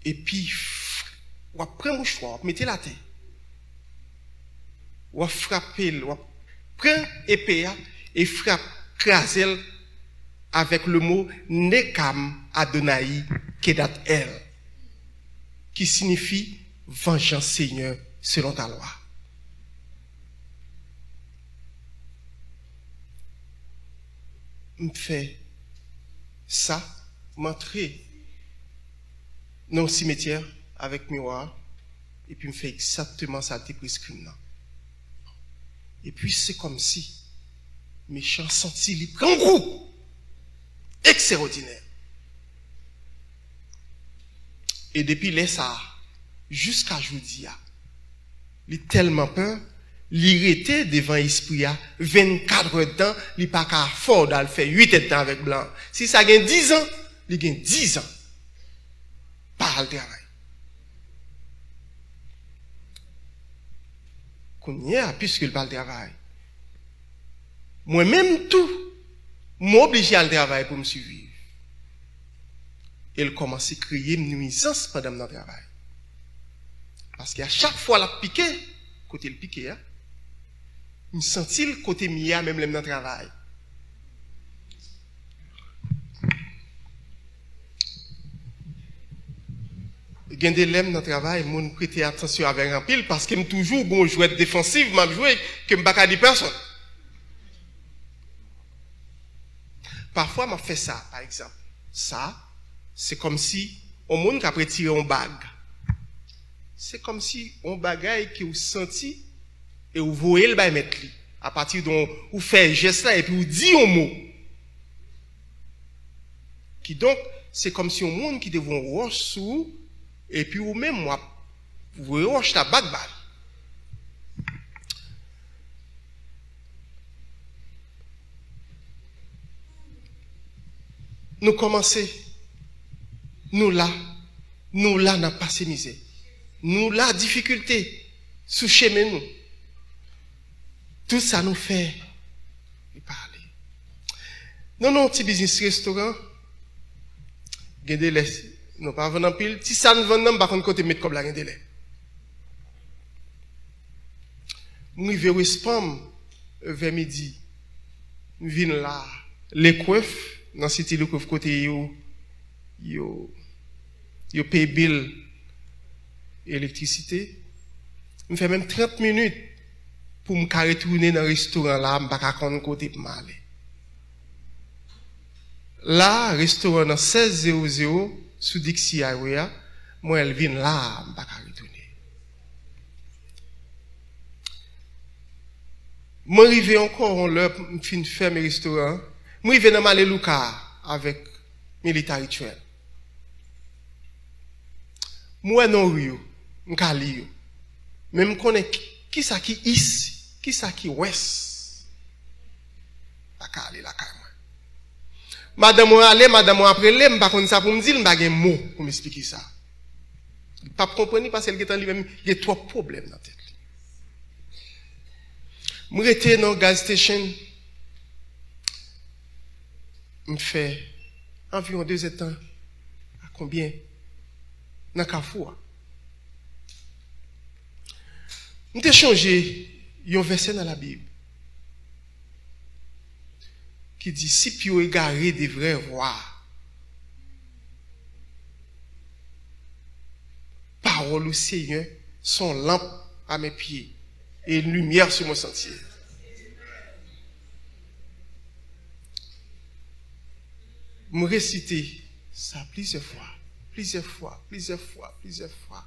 Epi, f-, w ap pran mouchwa, w ap mete l atè. W ap frape l, w ap pran epe a e frap, kraze l avèk le mo Nekam Adonai Kedat El, ki siyifi vengeance Seigneur selon ta loi." M fè sa, m antre nan yon simetyè avèk miwa, epi m fè egzakteman sa l te preskri m nan. Epi se kòmsi mechan santi li pran yon kou ekstraòdinè. E depi lè sa a, jiska jodi a, li tèlman pè, li rete devan espri a vennkat èdtan, li pa ka afòd al fè uit èdtan avèk blan. Si sa gen dizan, li gen dizan pa al travay. Kounye a, piske l pa al travay, mwen menm tou, m oblije al travay pou m siviv. E l kòmanse kreye m nwizans pandan m nan travay. Paske a chak fwa l ap pike, kote l pike a, m santi l kote m ye a, menm lè m nan travay. Gen de lè m nan travay, moun prete atansyon avè m anpil, paske m toujou gon jwèt defansiv m ap jwe ke m pa ka di pèsonn. Pafwa, m ap fè sa, pa egzanp. Sa, se kòmsi yon moun k ap retire yon bag. Se kòmsi yon bagay ke w santi e w voye l bay mèt li. Apati de w fè jès la epi w di yon mo. Kidonk, se kòmsi yon moun ki te voye yon wòch sou ou, epi ou menm w ap voye wòch la bat ba l. Nou kòmanse, nou la, nou la n ap pase mizè. Nou la difikilte sou chemen nou. Tout sa nou fè, li pa ale. Nou, nou ti biznis restoran, gen de lè, nou pa vann anpil. Ti sa n vann nan, m pa konn kote m met kòb la gen de lè. M rive West Palm, vè midi. M vin la, Lekwef, nan City Lekwef kote yo, yo, yo peye bil elektrisite. M fè menm trant minit pou m ka retounen nan restoran la, m pa ka konn kote pou m ale. La, restoran nan sèz zewo zewo sou Dixie Highway a, mwen al vin la, m pa ka retounen. Mwen rive ankò yon lè, m fin fèmen restoran an. Mwen rive nan Malelouka avèk Military Trail. Mwen wè non ri yo, m ka li yo. Men m konnen ki, kisa ki East, kisa ki West. Pa ka ale lakay mwen. Madanm mwen ale, madanm mwen ap rele, m pa konn sa pou m di l, m pa gen mo pou m esplike sa. Li p ap konprann li paske l gentan li menm gen twòp pwoblèm nan tèt li. M rete nan gas station, m fè anviwon de zèdtan, a konbyen, nan kafou a. M te chonje yon vèsè nan Labib ki di, si pye w egare devret vwa, pawòl ou Senyè se yon lanp a men pye e limyè sou mon santye. M resite sa plizyè fwa, plizyè fwa, plizyè fwa, plizyè fwa.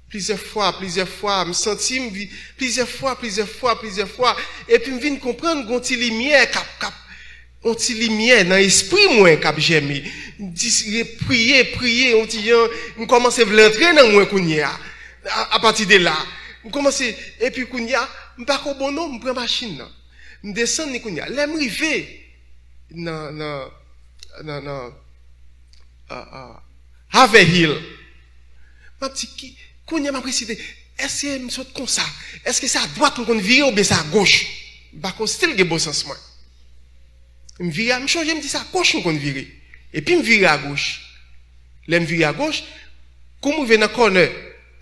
Plizyè fwa, plizyè fwa, m santi m vi, plizyè fwa, plizyè fwa, plizyè fwa. Epi m vin konprann gon ti limyè k ap, k ap, yon ti limyè nan espri mwen k ap jèmen. M di, priye, priye, yon ti jan, m kòmanse vle antre nan mwen kounye a. A, apati de la, m kòmanse, epi kounye a, m pa ko bon non, m pran machin nan. M desann li kounye a. Lè m rive nan, nan, nan, nan, a, a, Haverhill, m ap di, ki, kounye a m ap resite, èske m sot konsa? Èske se adwat m konn vire oubyen se agoch? M pa konn si l gen bon sans mwen. M vire, m chonje, m di se agoch m konn vire. Epi m vire agoch. Lè m vire agoch, kou m rive nan kònè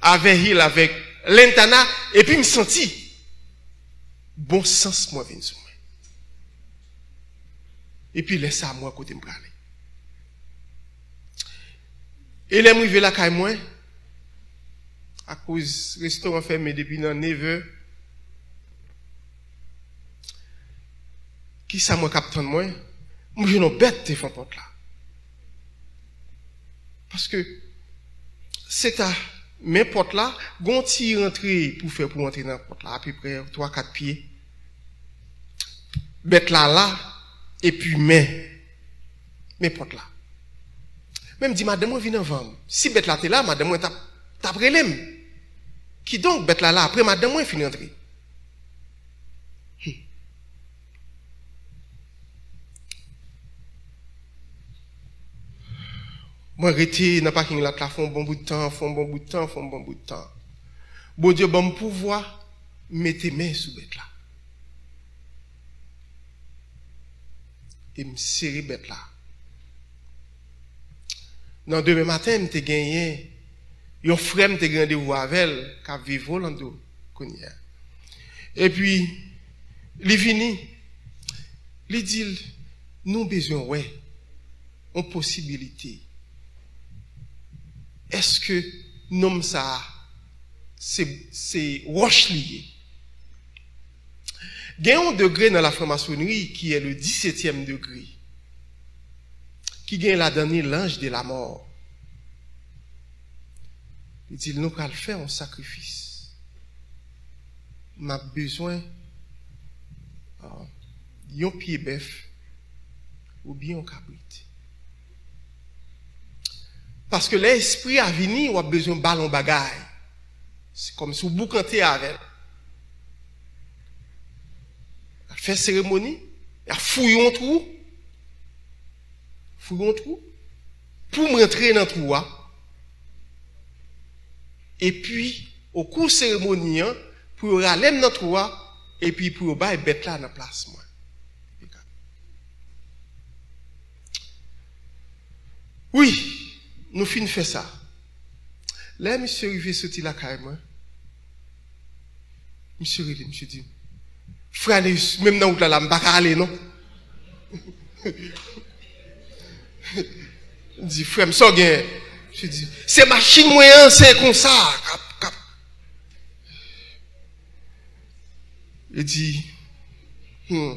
Haverhill avèk Lantana, epi m santi bon sans mwen vin sou mwen. Epi lè sa a, m wè kote m prale. E lè m rive lakay mwen, akoz restoran fèmen depi nan nevè, kisa m wè k ap tann mwen? M jwenn yon bèt devan pòt la. Paske se ta men pòt la, gon ti rantre pou fè pou antre nan pòt la, apeprè twa kat pye. Bèt la la, epi men, men pòt la. Men m di madanm mwen vin anvan m. Si bèt la te la, madanm mwen t ap, t ap rele m. Kidonk, bèt la la apre madanm mwen fin rantre. Hmm. Mwen rete nan paking lat la fè yon bon bout tan, fè yon bon bout tan, fè yon bon bout tan. Bondye ban m pouvwa, m mete men sou bèt la. E m sere bèt la. Nan demen maten, m te genyen yon frè m te gen randevou avè l, k ap viv Orlando kounye a. Epi, li vini, li di l, nou bezwen wè yon posibilite. Èske nonm sa a, se, se wòch li ye? Gen yon degre nan lafranmasonri ki est le dix-septième degré, ki gen ladan li l'ange de la mort. Li di l, nou pral fè yon sakrifis. M ap bezwen, ah, yon pye bèf oubyen yon kabrit. Paske lè espri a vini, w ap bezwen ba l yon bagay. Se kòmsi w boukante avè l. L ap fè seremoni, l ap fouye yon twou. Fouye yon twou. Pou m rantre nan twou a. Epi, okou seremoni an, pou yo rale m nan twou a, epi pou yo bay bèt la nan plas mwen. Wi, nou fin fè sa. Lè misye rive soti lakay mwen, misye rele, misye di, frè Aneus, menm nan wout la, la, m pa ka ale, non. M di, frè m, sa w gen? Misye di, se machin mwen an, se konsa, k ap, k ap. Li di, hmm.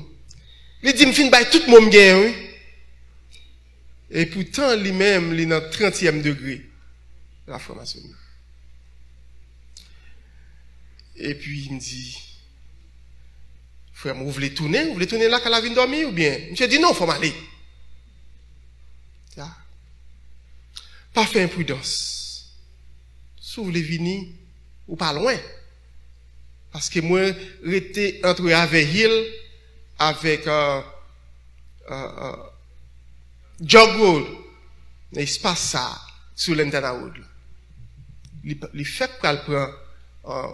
Li di, m fin bay tout mo m genyen, wi. E poutan, li menm, li nan trantyèm degre lafranmasoni. Epi, m di, frè m, ou vle tounen? Ou vle tounen lakay la vin dòmi oubyen? Misye di, non, fò m ale. Ya. Pa fè enpridans. Si w vle vini, ou pa lwen. Paske mwen rete antre Haverhill avèk, euh, euh, euh, jog roll nan espas sa a, sou Lantana Road la. Li, li fèk pral pran, euh,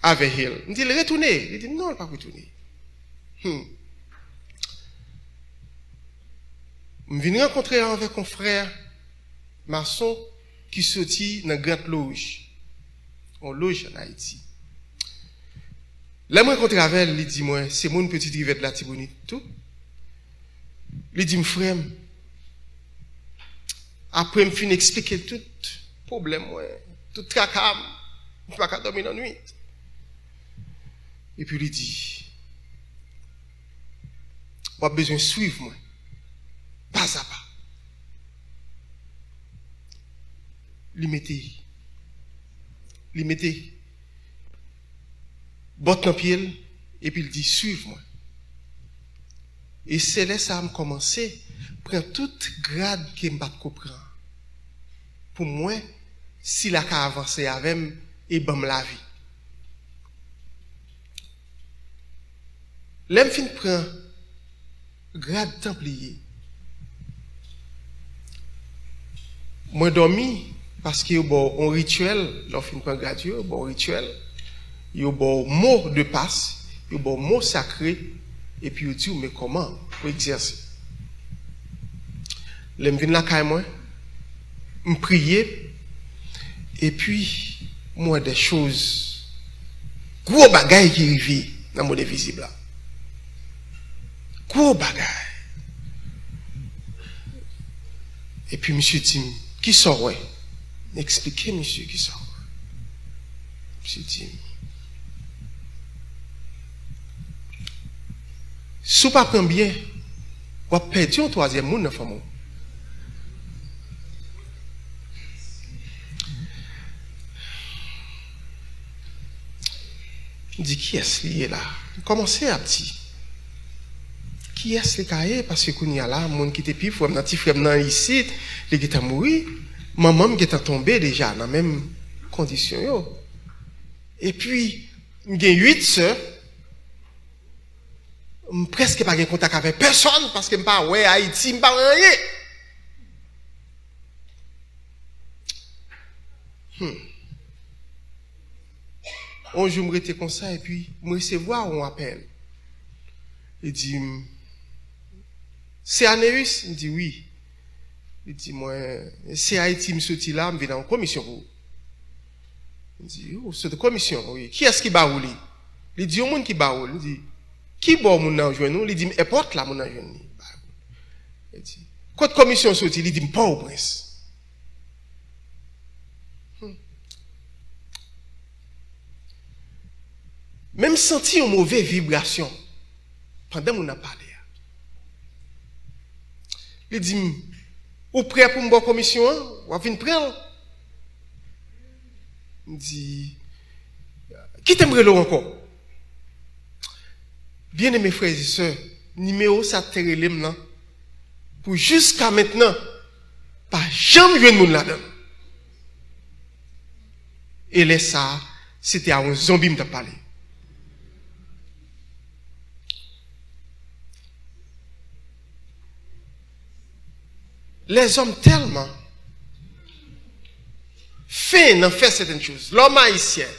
Ave Hill. M di l retounen. Li di m non, l p ap retounen. Hmm. M vin rankontre avèk yon frè mason ki soti nan Grant Loj, yon loj ann Ayiti. Lè m rankontre avè l, li di mwen se moun Petite Rivière de l'Artibonite tou. Li di m, frè m, apre m fin eksplike l tout pwoblèm mwen, tout traka m, m pa ka dòmi lannwit. Epi li di, w ap bezwen swiv mwen, pa a pa. Li mete, li mete bòt nan pye l, epi l di, swiv mwen. E se lè sa a m kòmanse pran tout grad ke m pa t ko pran. Pou m wè si l a ka avanse avè m e ban m lavi. Lè m fin pran grad tanpliye, mwen dòmi, paske yo ba w yon rityèl, lè w fin pran grad yo, yo ba w yon rityèl, yo ba w mo de pas, yo ba w mo sakre, epi yo di w men kòman pou egzèse. Lè m vin lakay mwen, m priye, epi m wè de choz, gwo bagay ki rive nan mond envizib la. Gwo bagay. Epi misye di m, kisa w wè? M eksplike misye kisa w wè. Misye di m, si w pa pran byen, w ap pèdi yon twazyèm moun nan fanmi w. M di, kiyès li ye la? M kòmanse ap di, kiyès li ka ye? Paske kounye a la, moun ki te pi fre m nan, ti frè m nan isit, li gentan mouri. Manman m gentan tonbe deja nan menm kondisyon yo. Epi, m gen uit sè. M prèske pa gen kontak avèk pèsòn paske m pa wè Ayiti, m pa wè anyen. Hmm. Yon jou m rete konsa epi m resevwa yon apèl. Li di m, se Aneus? M di wi. Li di mwen, se Ayiti m soti la, m vin nan yon komisyon pou ou. M di, ou soti komisyon, wi. Kiyès ki ba ou li? Li di, yon moun ki ba ou li. M di, ki bò moun nan jwenn ou? Li di m, èpòt la moun nan jwenn li. Li di, kot komisyon soti? Li di m, Pòtoprens. Hmm. Men m santi yon move vibrasyon pandan moun nan ap pale a. Li di m, ou prè pou m ba w komisyon an? W ap vin pran l? M di, kite m rele w ankò. Byeneme frè e sè, nimewo sa te rele m nan, pou jiska mentnan, pa janm jwenn moun ladan l. E lè sa a, se te a yon zonbi m t ap pale. Lèzòm tèlman fen nan fè sètèn choz. Lòm ayisyen.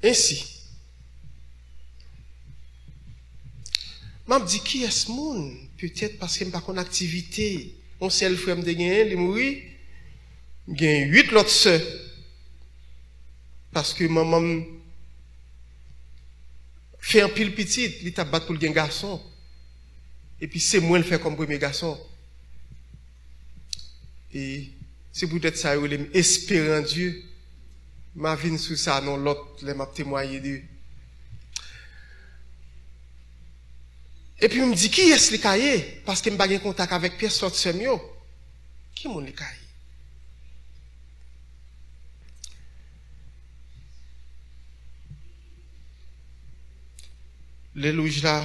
Ensi, m ap di kiyès moun, petèt paske m pa konn aktivite. Yon sèl frè m te genyen, li mouri. M gen uit lòt sè. Paske manman m fè anpil pitit, li t ap bat pou l gen gason. Epi se mwen l fè kòm premye gason. E se poutèt sa yo rele m Esperandye. M a vin sou sa nan lòt lè m ap temwaye de. Epi m di, kiyès li ka ye? Paske m pa gen kontak avèk pyès lòt sè m yo. Ki moun li ka ye? Lè loj la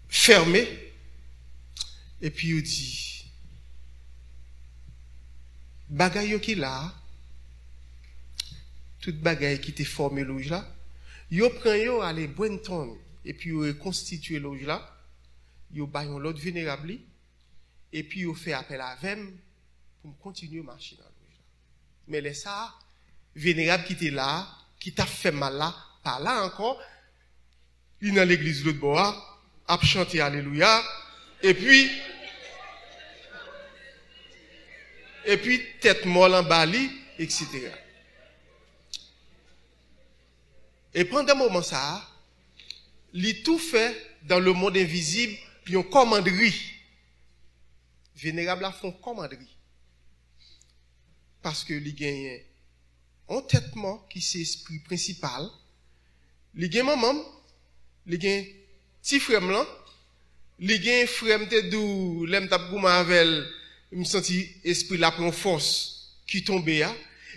fèmen, epi yo di, Bagay yo ki la a, tout bagay ki te fòme loj la, yo pran yo ale Brenton, epi yo rekonstitye loj la, yo bay yon lòt venerab li, epi yo fè apèl avè m pou m kontinye mache nan loj la. Men lè sa a, venerab ki te la a, ki t ap fè m mal la, pa la ankò, li nan legliz lòt bò a, ap chante alelouya, epi, epi tèt mò l anba li, etsetera. E pandan moman sa a, li tou fè dans le monde invisible yon kòmandri. Venerab la fè yon kòmandri. Paske li genyen yon tèt mò ki se espri prensipal. Li gen manman m, li gen ti frè m lan, li gen frè m te di w, lè m t ap goumen avè l, m santi espri la pran fòs ki tonbe a.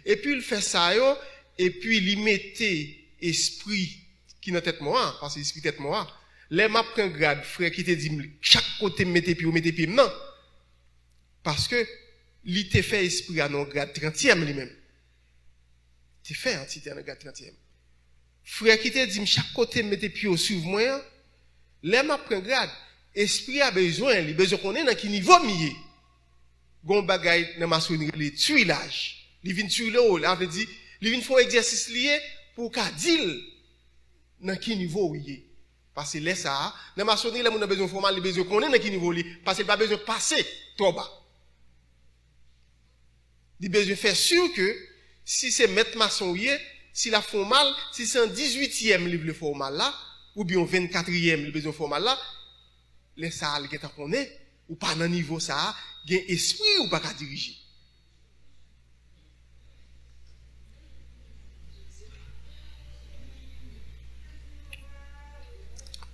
Epi l fè sa yo, epi li mete espri ki nan tèt mò a, paske espri tèt mò a. Lè m ap pran grad, frè ki te di m, chak kote m mete pye w, mete pye m nan. Paske li te fè espri a nan grad trantyèm li menm. Te fè antite a nan grad trantyèm. Frè ki te di m chak kote m mete pye w, swiv mwen an, lè m ap pran grad, espri a bezwen, li bezwen konnen nan ki nivo m ye. Gon bagay nan masonri rele tuilaj. Li vin tuile w, la vle di, li vin fè yon egzèsis li ye pou w ka di l nan ki nivo w ye. Paske lè sa a, nan masonri, lè moun nan bezwen fè w mal, li bezwen konnen nan ki nivo li, paske li pa bezwen pase twò ba. Li bezwen fè si ke si se mèt mason w ye, si l ap fè w mal, si se an dizuityèm li vle fè w mal la, oubyen yon vennkatriyèm li bezwen fè w mal la, lè sa a, li gentan konnen, ou pa nan nivo sa a, gen espri ou pa ka dirije.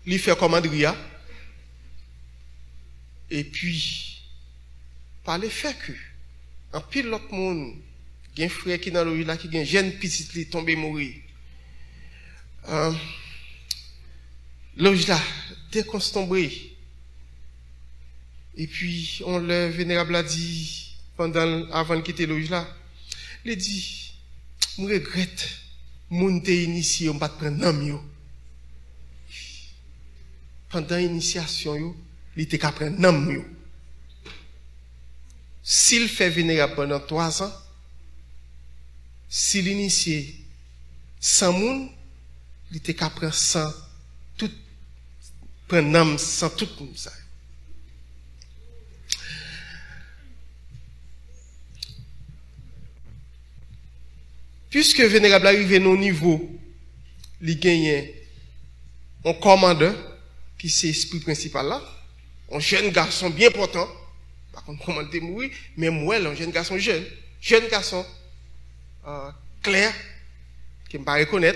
Li fè kòmandri a, epi, pa le fè ke anpil lòt moun, gen frè ki nan loj la ki gen jèn pitit li tonbe mouri. Ah, loj la dekonstanbre. Epi, yon lè, venerab la di, pandan l, avan l kite loj la, li di, "M regrèt, moun te inisye yo, m pa t pran nanm yo." Pandan inisyasyon yo, li te ka pran nanm yo. Si l fè venerab pandan twazan, si l inisye san moun, li te ka pran san tout, pran nanm san tout moun sa yo. Piske venerab la rive nan yon nivo, li genyen yon kòmandan ki se espri prensipal la, yon jèn gason byen pòtan, pa konn kòman l te mouri, men m wè l, yon jèn gason jèn, jèn gason, euh, klè, ke m pa rekonèt.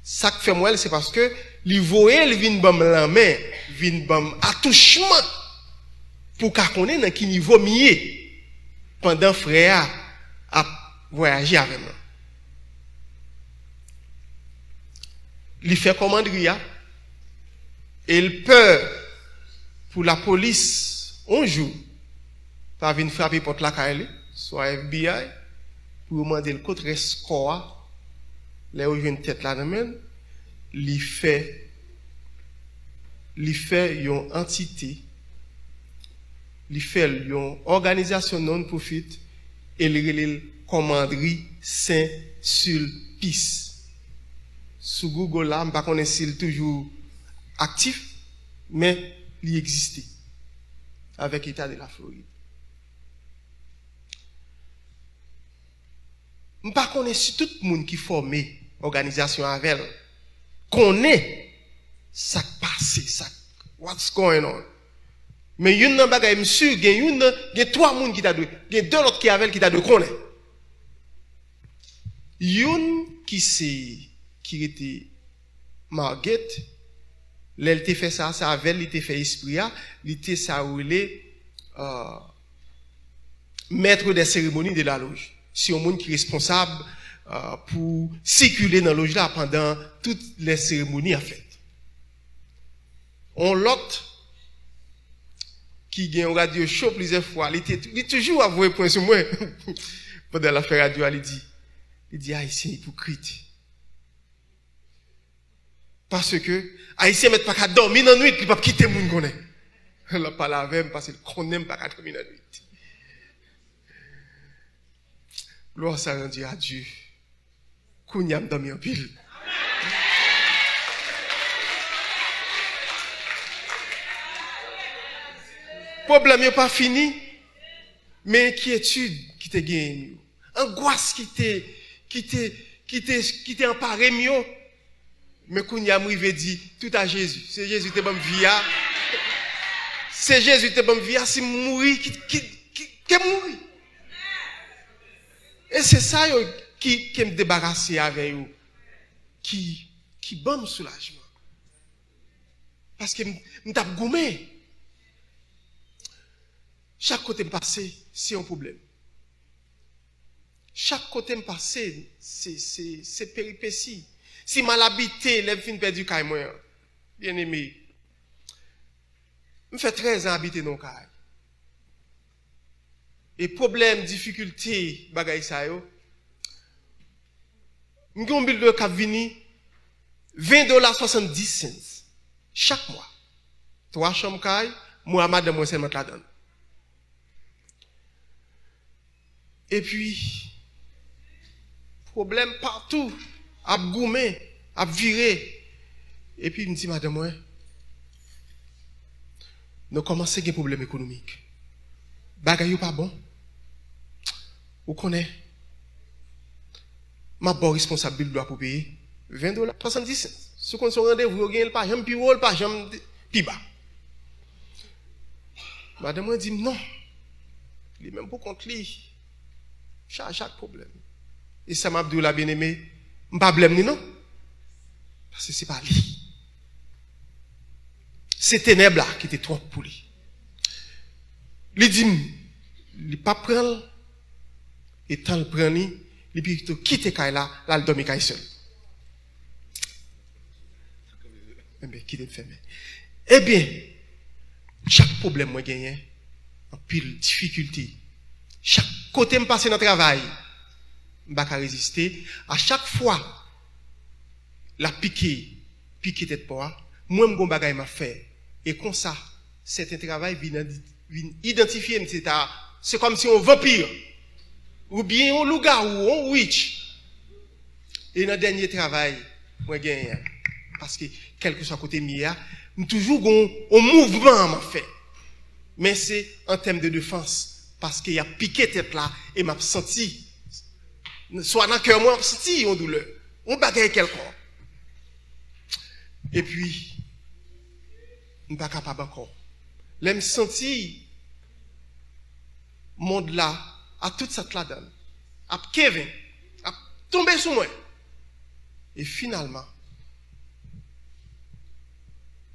Sa k fè m wè l, se paske li voye l vin ban m lanmen, vin ban m atouchman pou w ka konnen nan ki nivo m ye pandan frè a ap vwayaje avè m lan. Li fè kòmandri a, e l pè pou lapolis, yon jou, ta vin frape pòt lakay li, swa F B I, pou yo mande l kot rès kò a, lè yo jwenn tèt la nan men l, li fè, li fè yon antite, li fè l yon òganizasyon non-profit, e li rele l Kòmandri Sen Silpis. Sou Google la, m pa konnen si l toujou aktif, men li egziste avèk Eta de la Florid. M pa konnen si tout moun ki fòme òganizasyon avè l konnen sa k pase, sa k, what's going on. Men youn nan bagay m si, gen youn nan, gen twa moun ki ta dwe, gen de lòt ki avè l ki ta dwe konnen. Youn ki se, ki rete Margate, lè l te fè sa, se avè l li te fè espri a, li te sa yo rele, euh, maître des cérémonies de la loge. Se yon moun ki responsab, euh, pou sikile nan loj la pandan tout lè seremoni ap fèt. On lòt Li gen yon radyo cho plizyè fwa. Li te, li toujou ap voye pwen sou mwen. Pandan l ap fè radyo a, li di, li di, Ayisyen ipokrit. Paske Ayisyen mèt pa ka dòmi nan nwit, li p ap kite moun konnen. L ap pale avè m paske l konnen m pa ka dòmi nan nwit. Gloire soit rendue à Dieu. Kounye a m dòmi anpil. Pwoblèm yo pa fini, men enkyetid ki te genyen m yo, angwas ki te, ki te, ki te, ki te anpare m yo, men kounye a m rive di, tout a Jezi. Se Jezi te ban m vi a. Se Jezi te ban m vi a, si m mouri, ki, ki, ki, ke m mouri. E se sa yo ki, ke m debarase avè yo, ki, ki ban m soulajman. Paske m, m t ap goumen. Chak kote m pase, se yon pwoblèm. Chak kote m pase, se, se, se peripesi. Si m al abite, lè m fin pèdi kay mwen an, byeneme, m fè trèz an abite nan yon kay. E pwoblèm, difikilte, bagay sa yo, m gen yon bil de k ap vini, ven dola swasanndis sens chak mwa. Twa chanm kay, mwen a madanm mwen sèlman k ladan l. Epi, pwoblèm patou, ap goumen, ap vire. Epi m di madanm mwen, nou kòmanse gen pwoblèm ekonomik. Bagay yo pa bon. Ou konnen, m ap ba w responsab bil dlo a pou peye. Ven dola, swasanndis sens. Si w konn se yon randevou yo genyen, l pa janm pi wo, l pa janm pi ba. Madanm mwen di m non. Li menm pou kont li, chaje ak pwoblèm. E sa m ap di w la, byeneme, m pa blame li non. Paske se pa li. Se tenèb la ki te twòp pou li. Li di m, li p ap pran l, e tan l pran li, li pito kite kay la, l al dòmi kay sè l. Enben, kite m fèmen. Ebyen, chak pwoblèm mwen genyen, anpil difikilte. Chak kote m pase nan travay, m pa ka reziste. A chak fwa l ap pike, pike tèt pò a, mwen m gon bagay m ap fè. E konsa, sèten travay vin, vin idantifye m, se ta, se kòmsi yon vanpi. Oubyen yon lougawou, yon witch. E nan dènye travay mwen genyen an, paske kèlkeswa kote m ye a, m toujou gon yon mouvman m ap fè. Men se an tèm de defans, paske y ap pike tèt la e m ap santi, swa nan kè mwen, m ap santi yon doulè, yon bagay kèlkonk. Epi, m pa kapab ankò. Lè m santi mond la, ak tout sa k ladan l, ap kenbe m, ap tonbe sou mwen. E finalman,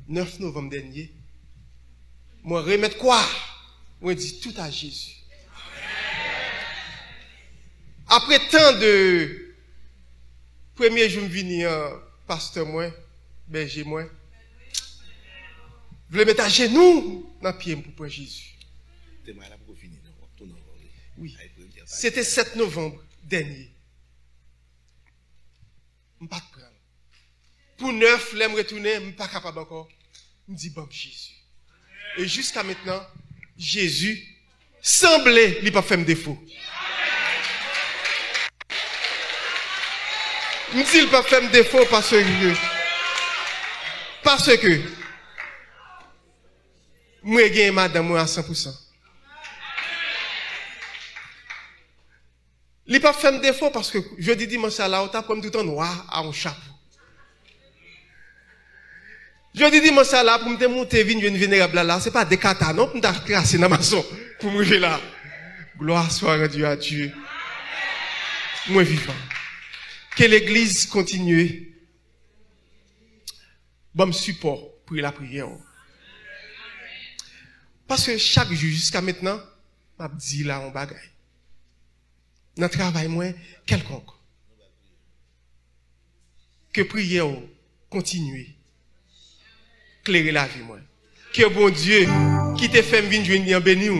nèf novanm dènye, mwen remèt kwa, mwen di tout a Jezi. Apre tan de premye jou m vini an, pastè mwen, bèje mwen, vle met ajenou nan pye m pou pran Jezi. Temwayaj la poko fini non, w ap tounen ankò, wi. Wi. Ay, premye sa. Se te sèt novanm dènye. M pa t pran l. Pou nèf, lè m retounen, m pa kapab ankò. M di, ban m Jezi. E jiska mentnan, Jezi sanble li p ap fè m defo. M di l p ap fè m defo paske, paske mwen genyen madanm mwen a san pou san. Li p ap fè m defo paske jodi dimanch sa la, ou t ap wè m tout an nwa a yon chapo. Jodi dimanch sa la, pou m te moute vin jwenn venerab la la, se pa de kata non pou m ta trase nan mason pou m rive la. Gloire soit rendue à Dieu. Mwen vivan. Ke legliz kontinye ban m sipò pou lapriyè w. Paske chak jou jiska mentnan, m ap di la yon bagay. Nan travay mwen, kèlkonk. Ke priyè w kontinye klere lavi mwen. Ke Bondye ki te fè m vin jwenn li an beni w.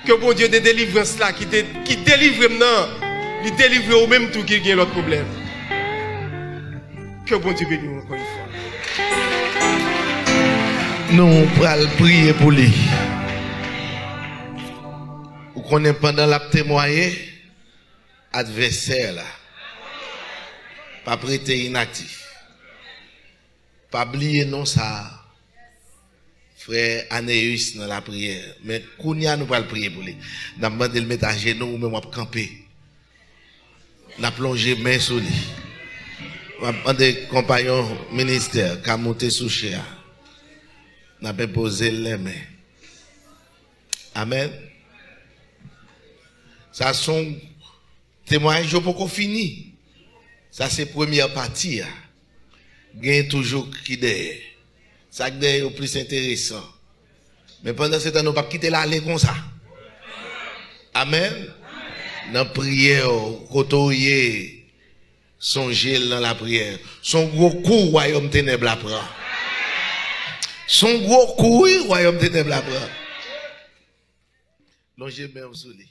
Ke Bondye de delivrans la ki te, ki delivre m nan, li delivre ou menm tou ki gen lòt pwoblèm. Ke Bondye beni w ankò yon fwa. Nou pral priye pou li. Ou konnen pandan l ap temwaye, advèsè la p ap rete inaktif. Pa bliye non sa a. Frè Aneus nan lapriyè. Men kounye a nou pral priye pou li. N ap mande l met ajenou, ou menm w ap kanpe. N ap lonje men sou li. M ap mande konpayon ministè ka moute sou chè a. N ap enpoze l lèmen. Amèn. Sa se yon temwayaj yo poko fini. Sa se premyè pati a. Gen toujou ki dèyè. Sa k dèyè yo plis enteresan. Men pandan se tan, nou p ap kite l ale konsa. Amèn. Nan priyè w, kote w ye, sonje l nan lapriyè. Se yon gwo kou wayòm tenèb la pran. Se yon gwo kou, wi, wayòm tenèb la pran. Lonje men w sou li.